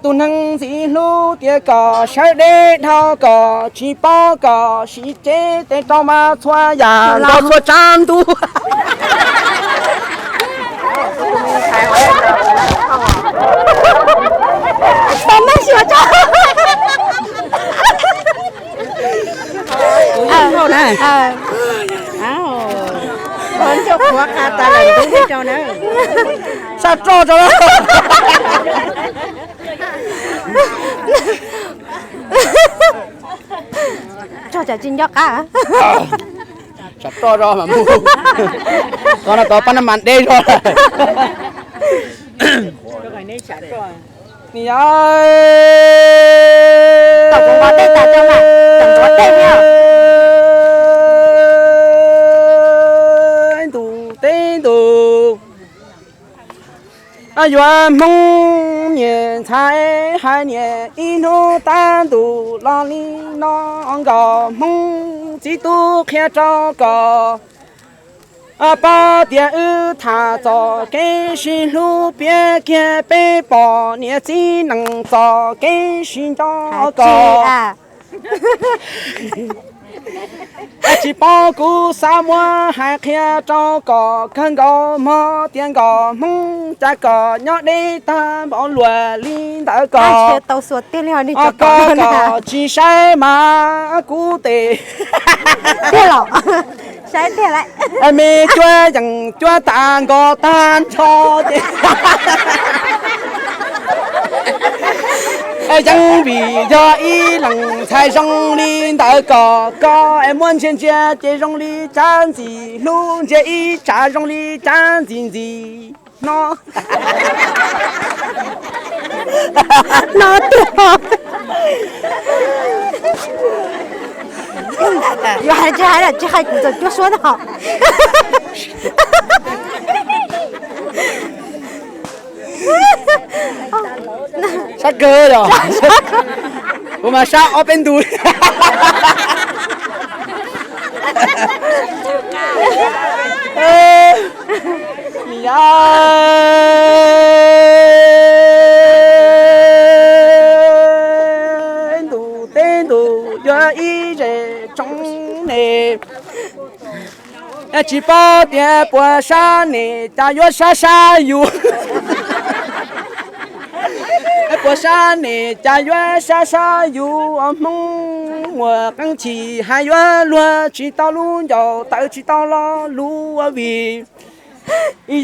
tus neeg ntxim hlub tias kom sawv deb dhau kom tsis paub kom siv cev tes rau mas txhua yam nkaus txhua tsav ntuj. Sab roj rau. Tsis nco qab. Sab roj zog mas mus. Qhov no tau pab nab mas deb zog. Niam, ntuj teb ntuj, yuav Hmoob niam ntxhais hais niam ib hnub tag ntuj los li no nkaus Hmoob txiv tub qhia rau kom paub tias wb tham txog kev sib hlub piav kiag peb pom niam txiv neej txog kev sib nco kom tsis paub kuv xav muab hais qhia rau kom kawg nkaus hmo tias nkaus Hmoob cas kom nyob deb tag npaum luam li ntawd kom kom tsis saib mas kuv tes me cuab yees cuab tas nkaus tag nrho ces yeej vim yog ib leeg ntxhais zoo li ntawd kom koj es muab ntsia ntsia ces zoo li tsab ntxim hlub, ntsia ib tsam zoo li tsab ntxim ntxim no. No tiag. Yuav hais tsis hais los tsis hais kuv txawm cuab suab no. Sab kawg yog kuv mas sab ob peb ntus. Ntuj teb ntuj yuav ib zes tsoov ne. Tsis paub tias puas sab ne cas yuav sab sab yus. Puas sab ne cas yuav sab sab yus, Hmoob muaj qeej chim hais yuav luag tsis tau lub ncauj tawv tsis tau lo lus vim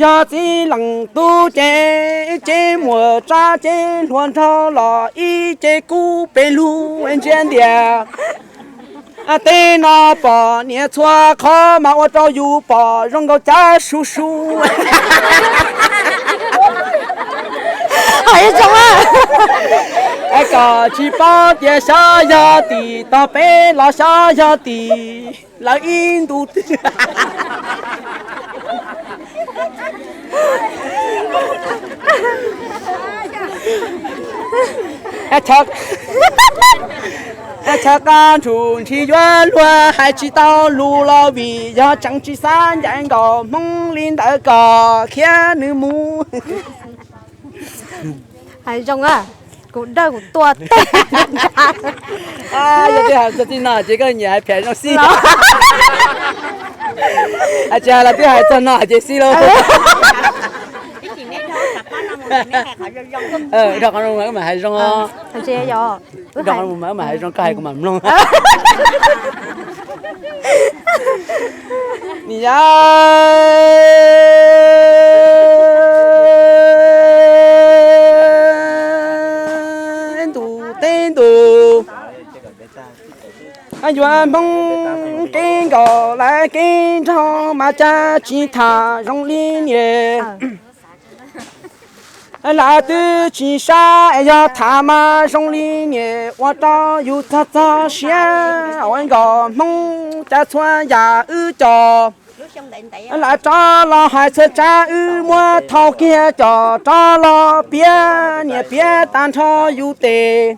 yog txiv leej tub ces cev muaj tsab cev hluas nraug los ib ce kub pes lug ntsia ntias. Tej no pom niam txhua qhov mas ua rau yus pom zoo nkaus cab su su. Kom tsis paub tias xyov yog tim tog peb los xyov yog tim lawv ib ntus twg. Chaw qab ntsug ntshis yuav luag hais tsis tau lus los vim yog tseem tsis xav ncaim nkaus Hmoob li ntawd kom khiav nws mus. Hais zoo, kuv dawj kuv tua teg. Yog twb hais txog txij no ces koj nyiam hais phem zoo xij. Tsis hais los twb hais txog no ces xij lauj. Dhau qhov zoo mas wb mam hais zoo os. Dhau qhov zoo mas wb mam hais zoo, koj hais kuv mam mloog. Ni yam ntus teb ntus, yuav Hmoob kev nkaus lawv kev nraug mas cas tsis tham zoo li niam. Lawv twb tsis sab es yog tham mas zoo li niam ua rau yus txog txog siab ua nkaus Hmoob cas txhua yam wb cov. Lawv rov los hais txhua tsav wb muab thau kiag cov rov los piav niam piav tag nrho yus tes,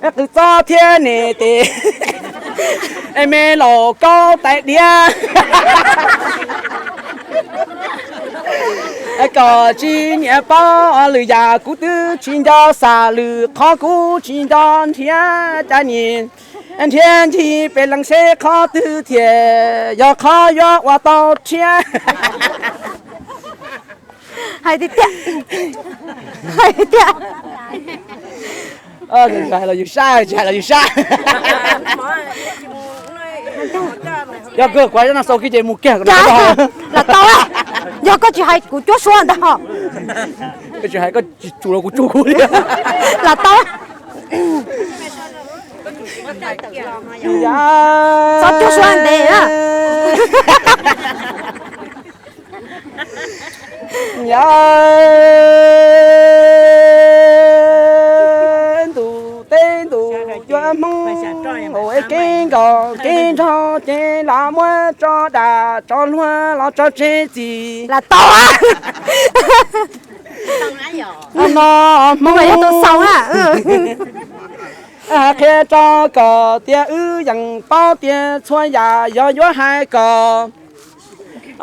qws txob thiab niam tes, me laus kaub tais diab. Kom tsis niam paub lwm yam kuv twb tsis nco xam lwm qhov kuv tsis nco nrhiav cas nim nrhiav ncig pem lees seb qhov twg thiaj yog qhov yuav ua tau rhiab. Hais tiag tiag. Hais tiag. Tsis hais los yus sab, tsis hais los yus sab. Yog kawg kuv hais zaj no xaus kiag ces mus kiag. Lam tau, yog koj tsis hais kuv cuab suab ntag ho. Koj tsis hais koj tsis tsum los kuv tsum kuv li. Lam tau. Txhob cuab suab ntev na. Yam ntus teb ntus yuav Hmoob ua kev nkaus kev nraug ces lam muab tso dag tso luag los tso tseg txim. Lam tau. No Hmoob qhia rau kom tias wb yeej paub tias txhua yam yog yuav hais kom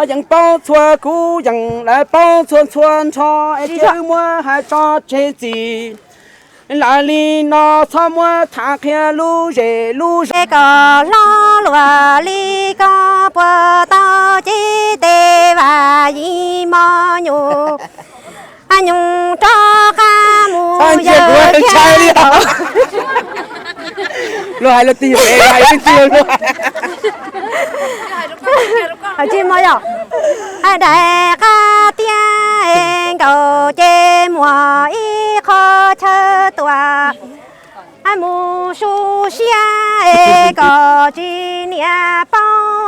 yeej paub txhua kuv yeej lawv paub txhua txhua nrho es cia wb muab hais tso tseg txim. Lam li no txhob muab tham qhia lub zem lub zos kom hlob luag li koj puas tau ces tes vam yim mos nyuj nyoos rov qab mus yawg kiag. Luag hais luag tig pem hais twg twg luag. Hais tsis mos yog hais daim qab tiab es nkaus ces muaj ib qho chaw tuam mus su siab es kom tsis niam paub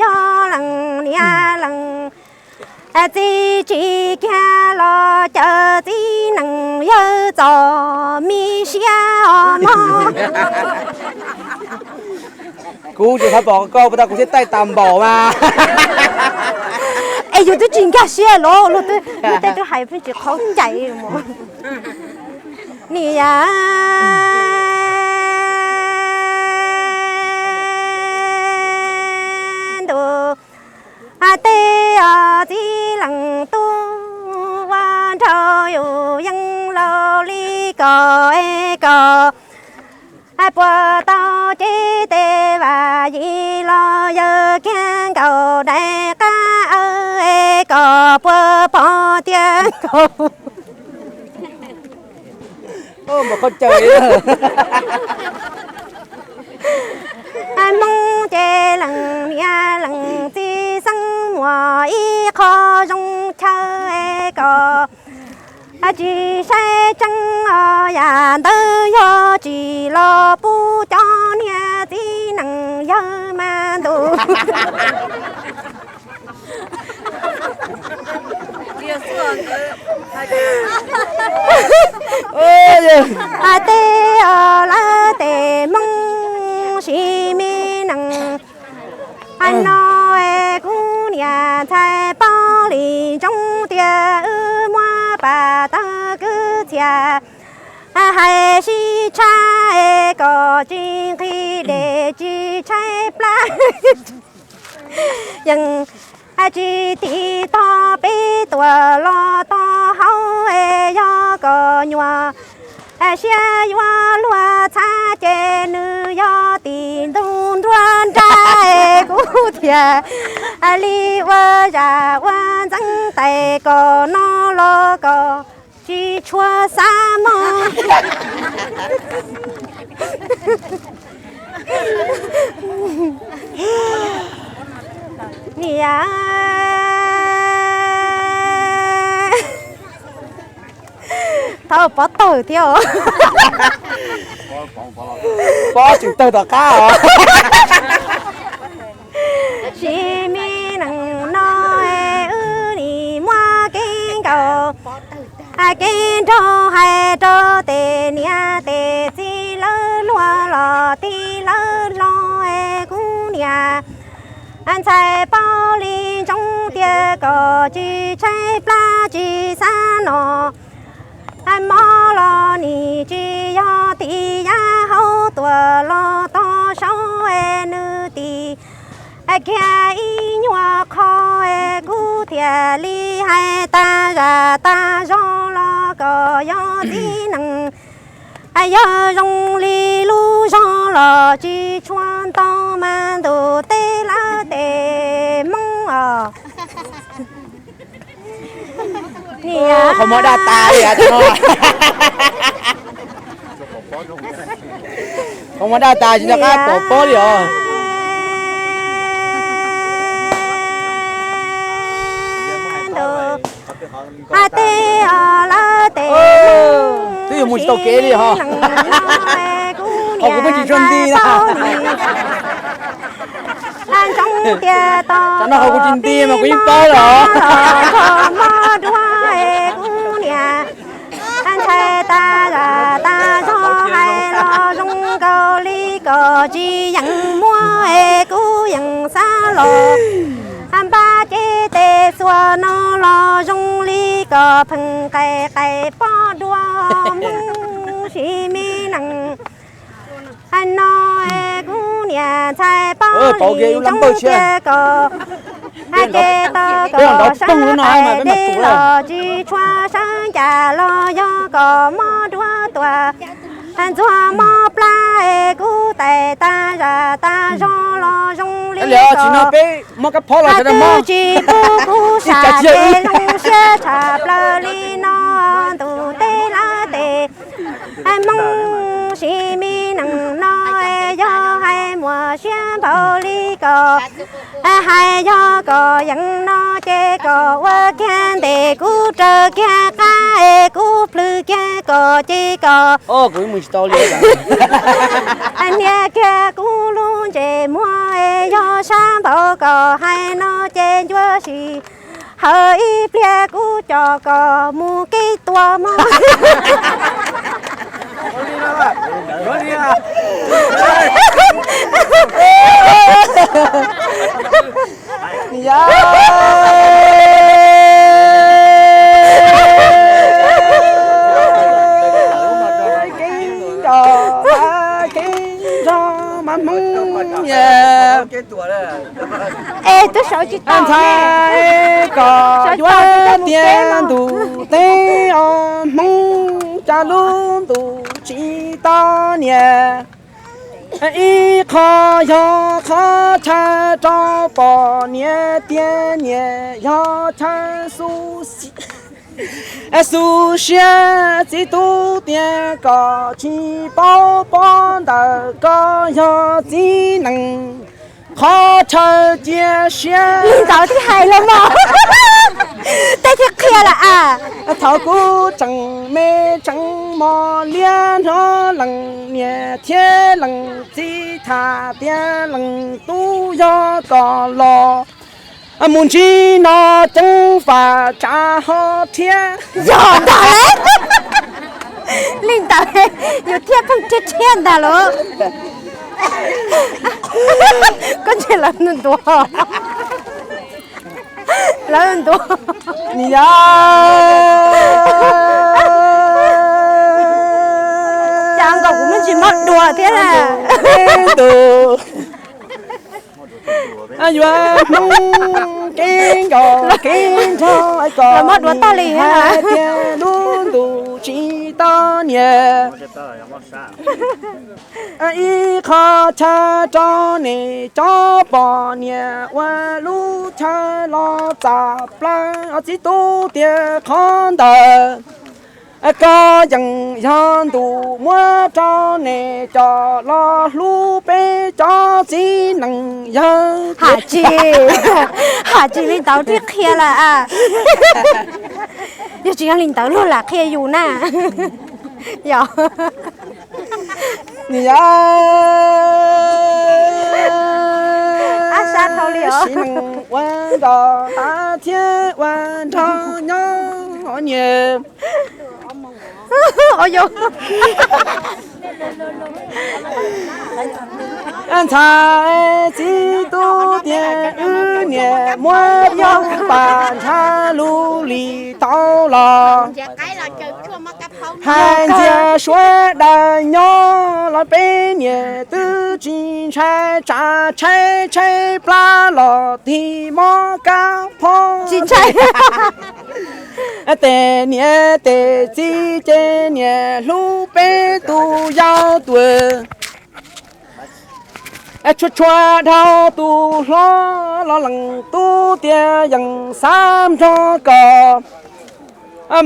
yog leej niam leej txiv tsis kiag los cawm txiv neej yawg txom mi siab os mog. Kuv tsis xav pom koj puas tau kuv thiab taij tas npaum mas. Es yus twb tsis nkag siab los luag tej twb hais pheej tsis qhov cai. Ni yam ntus teb os txiv leej tub ua nraug yus yeej laus li koj es koj puas tau ces tes vam yim los yawg kiag nkaus daim qab aw es koj puas pom tias nkaus. Hmoob ces leej niam leej txiv xeeb muaj ib qho zoo chaw es kom tsis saib tseeb os yam ntawd yog tsis los pub cov niag txiv neej yawg mas ntus. Hais tias lawv tej Hmoob sib me nees no es kuv niam ntxhais paub li ntsoov tias Hais sib tshab kom tsis nqhis dej tsis tshaib plab, yeej tsis tiv tog peb tuam los tog hauv. Yog kom nyuam siab yuav luag txhab ces nws yog tim ntug nruab nrab. Kuv thiaj li ua zam ua ntxeev tais kom no los kom tsis tshua xav mog. Niam, thov Pov tawg thiab os. Pov tseem tawg tom qab os. Sim me neej no wb nim muaj kev nkaus kev nraug hais rau tej niam tej txiv lawv luag los tij lawv hlob. Kuv niam ntxhais paub li ntsoov tias kom tsis tshaib plab tsis xav no. Mob los nim tsis yog tim yav hauv tuam los tog saud, nws tim kiag ib nyuag qho. Kuv thiaj li hais tas zam tas zog los kom yog txiv neej, yog zoo li lub zog los tsis tshua ntau mas ntuj teb lawv tej Hmoob os. Qhov muag daj tas li no. Qhov muag daj tas tsis nco qab pov pob li os. Hais tias lawv tej twb yuav mus tsis tau kev li ho. Kuv niam kuv tsis tshua nti na. Ntsoov tias tos no ho kuv tsis nti mas kuv yeej paub los. Mob duab kuv niam ntxhais tas zam tas zog hais los zoo nkaus li kom tsis yeem muab es kuv yeem xav los. Npaj ces tej xuas no los zoo li kom pheej qais qais pob duab Hmoob sim me neej no. Kuv niam ntxhais paub li ntsoov tias kom hais ces tos kom sawv tais dej los tsis tshua sawv ncas los yog kom mob duab tuaj ntxuag mob plab es kuv tais tas zam tas zog los zoo li kom mob kab phob los twb tsis pub kuv sam ces zoo siab tshaj plaws li no. Ntuj teb lawv tej Hmoob sim me neej no, yog hais muaj siab npaum li ko, hais yog koj yeej no ces koj ua kiag ntes kuv raws kiag qab es kuv plhws kiag koj ces koj nias kiag kuv lub ntsej muag. Yog sab npaum koj hais no ces ncua si hawv ib pliag kuv coj koj mus kev tua mog. Yog kev nrog, kev nrog mas Hmoob es ntxhais koj yuav tiav ntuj teb os Hmoob, cas lub ntuj tsis tau niam. Ib qho yog qhov chaw rau poj niam tiav niam, yog chaw xu xu siab txiv tub tias koj tsis paub pob ntawm koj yog txiv neej, qhov chaw cia siab. Li ntawd thiaj hais los mas, tej thiaj qhia lawm as. Thaum kuv tseem me tseem mos liab nrog leej niam thiab leej txiv tham tias leej tub yog koj los mus ntsib no ceev faj tsa ho thiab. Yog ntag lauj. Li ntawd yus thiaj pheej rhiab rhiab ntag lauj. Koj ntsia lawv ntuav, lawv ntuav. Yog Cas nkaus kuv muaj ntsis mob dua thiab na. Tus yuav Hmoob kev nkaus kev nrog koj mob dua tag li hais tias lub ntuj tsis tau niam. Ib qho chaw rau nej cov poj niam ua lub chaw los txav plaws os txiv tub tias qhov ntawd. Koj yeej yog ntuj muab rau nej coj los hlub peb cov txiv neej yawg. Ham tsis, ham tsis li ntawd thiaj qhia lawm. Yog tsis yog li ntawd luag lam qhia yus na. Yog. Yog sib neej ua nrog tas thiab ua nrog nyob nyias. Ntxhais txiv tub tias wb niam muab pab ntshav lub lis tau los. Hais ntxias suav daws nyob los peb niam twb tsis ntshai tsam tshaib tshaib plab los tig mob kab phob. Tsis ntshai. Tej niam tej txiv ces niam hlub peb tus yau tuag. Tshua tshua dhau tus hlob los leej tub tias yeej xav nrog koj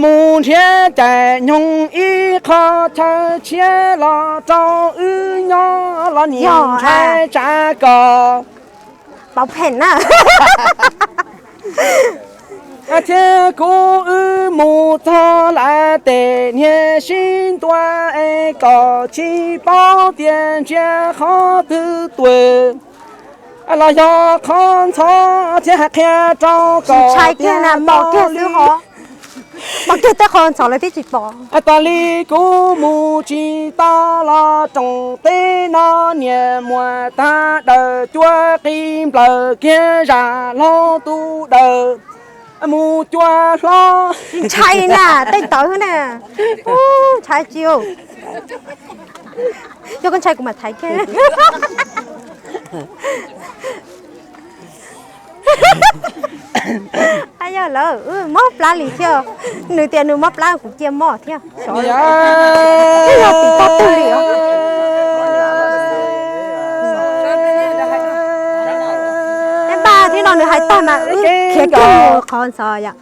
mus nrhiav cais nyoog ib qho chaw tshiab los rau wb nyob los nim ntshai tsam koj. Pov pheem na. Thiab kuv wb mus txog lawm tej niag sib ntua es kom tsis paub tias ntsia qhov twg tuag los yog qhov ntxhov thiab hais qhia rau kom ntshai kiag na, pom kiag xwb ho. Pom kiag tej qhov ntxhov lawv twb tsis pom. Tos li kuv mus tsis tau los rooj teb no niam muam tag dawm cua qi nplawm kiag zam laug tus dawm mus cua hlob. Tsis ntshai na, tej ntawd na. Ntshai tsis. Yog koj ntshai kuv mam thaiv kiag. Yog lawm, mob plab li thiab. Nws tias nws mob plab kuv cia mob thiab. Yog tim tag twg li os. Peb npaj thiab no nws hais tag mas wb khiav kiag mus qhov ntxov yom.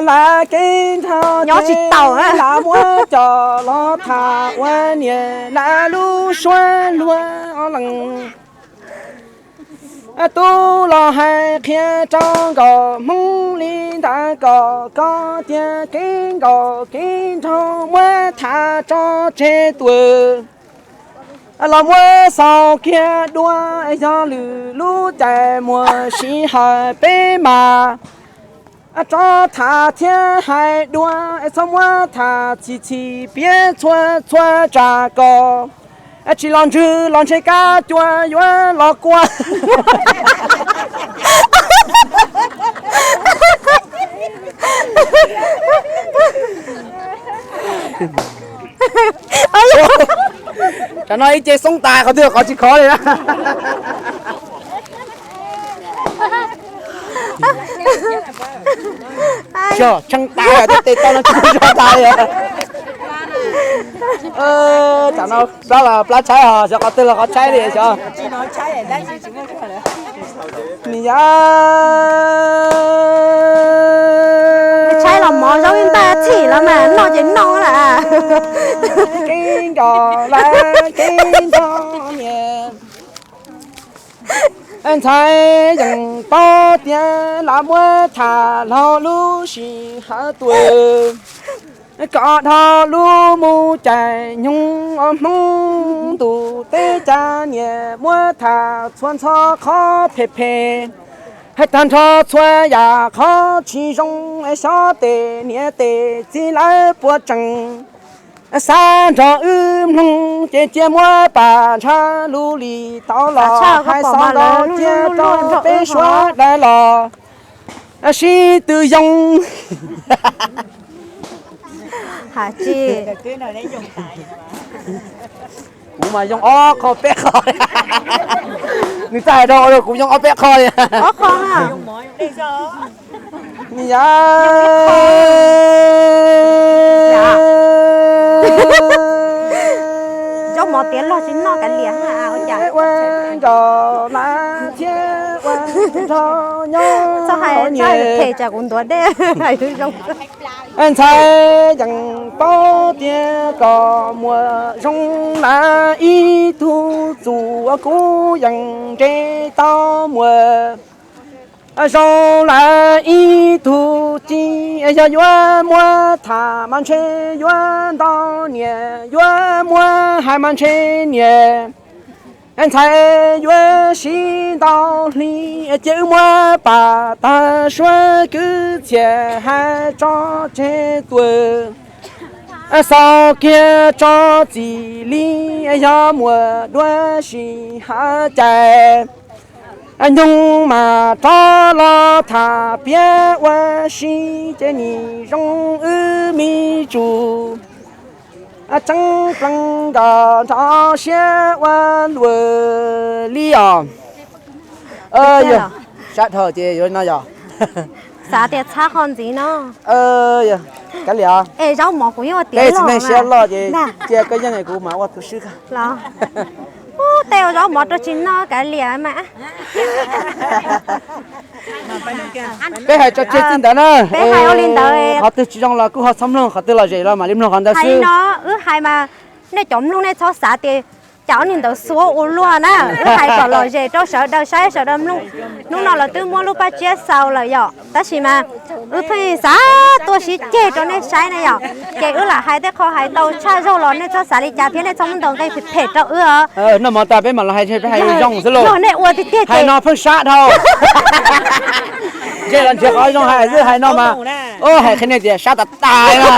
Lawv kev nrog nyob tsis tau, lawv muab coj los tham ua niam lawv lub suab luag leej. Tub los hais qhia rau nkauj Hmoob li ntawd kom koj tias kev nkauj kev nraug muab tham tso tseg tuag. Los muab xaus kiag dua, yog lwm lub caij muaj sij hawm peb mas tso tham thiab hais dua, txhob muab tham txhim txhim piav txhua txhua tsam kom tsis los ntswg los ntshe kab cua yuav los kua. Tsam no ib ce xoob tas qhov twg qhov tsis khov li na. Tshee tas tej tes tau no tsis tau zog tas li. Tsam no plab los plab tshaib ho xyov qhov twg los qhov tshaib li xyov. Nws yog tshaib los mov zaub ib ntaj txhim los mas noj ces noj lawm. Kev nkauj lawv kev nrog niam. Ntxhais yeej paub tias lawv muab tham laug lub sij hawm tuag. Kom dhau lub mus caij nyoog os Hmoob ntuj teb, cas niam muab tham txhua ntxhov qhov phem phem, hais tag nrho txhua yam qhov tsis zoo, xyov tej niam tej txiv lawv puas tseem xav nrog wb mloog, ces cia muab pam ntshav lub lis tau los hais xaus nkaus cia rau peb suav dawb los sib tw yoo. Tsis, kuv mas yoo ob qho peb qho. Nws txawj hais rau kuv yoo ob peb qho li. Ob qho na. Ni yam. Zaub mov tiav log tsis noj kav liam ua cas. Ua nraug lawm thiab ua nraug nyob. Txhob hais txhob hais phem tsam kuv ntuav dej hais zoo. Ntxhais yeej paub tias koj muaj zoo lawm ib tug txuj, kuv yeej nres tau muaj zoo lawm ib tug ci. Yog yuav muab tham mas ntshe yuav ntau niam, yuav muab hais mas ntshe niam. Ntxhais yuav siv ntau hli, cia wb muab pam tag suab kwv txhiaj hais tso tseg tuaj. Xaus kiag tso txim li, yog muaj dua si hav cai. Nyoog mas rov los tham piav ua si, ces nim zoo wb me tsuj tseeb plees nrog nrog siab ua luaj li os. Sab dhau ces yuav no yog. Xav tias txhab qhov ntxiv no. Kav liam. Es zaub mov kuv yeej ua tiav log, siab loj ces cia koj yeej kuv mam ua tus swb. Los, ub, tej ua zaub mov rau tsis noj kav liam mas. Peb hais tso tseg txij ntawd na. Peb hais ua li ntawd. Qhov twg tsis zoo los kuj ho txhob mloog, qhov twg lom zem los mam li mloog qhov ntawd xwb no. Wb hais mas nej cov mloog nej txhob xav tias cas ob niag ntawd xuab ua luaj na. Wb hais kom lom zem rau sawv daws saib sawv daws mloog. Hnub no lawv twb muab lub paj tsiab xaus lawm yom, tab sis mas wb pheej xav tuaj sib ceg rau nej saib na yom. Ces wb lam hais tej qho hais tau tshaj zaug los nej txhob xav li cas thiab nej txhob muab ntaus nqi phem phem rau wb os. Noj mov tas peb mam los hais, peb hais zoo xwb lauj. Nej ua tiag tiag hais no pheej sab dhau. Ntshe los nrhiav qhov zoo hais xwb, hais no mas, hais qhia nej tias sab tas tas na.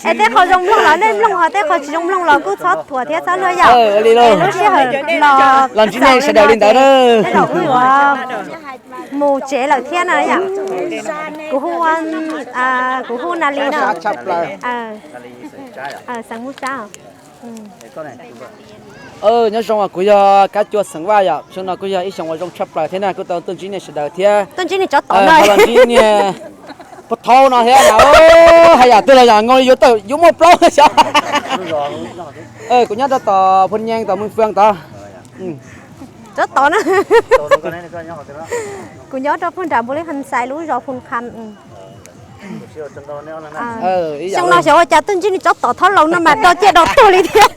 Es tej qho zoo mloog los nej mloog, ho tej qho tsis zoo mloog los kuj txhob thuam thiab txhob luag yom. Li lub sij hawm los ntsib nej sawv daws li ntawd na. Mus tsev lawm thiab na yom. Kuv hu, kuv hu Nali no. Xeem Hmoob Sab. Nyob zoo, kuv yog Kab Cua xeem Vaj yom. Xyoo no kuj yog ib xyoo uas zoo tshaj plaws thiab na, kuj tau tuaj ntsib nej sawv daws thiab. Tuaj ntsib nej tsov tom no, los ntsib niag puag thaub no thiab na. Hais yam twg los yog nkaus li yuav tawm yuav muaj plaub xyov. Kuv nyob rau tom Phu Nyees tom Mws Fwm tod. Tsov tom na. Kuv nyob rau puag nram Npu Li Kham Xais lub zos Phu Kham. Xyoo no xyov ua cas tuaj ntsib niag tsov tom thaub laus no mas do ciaj do tuag li thiab.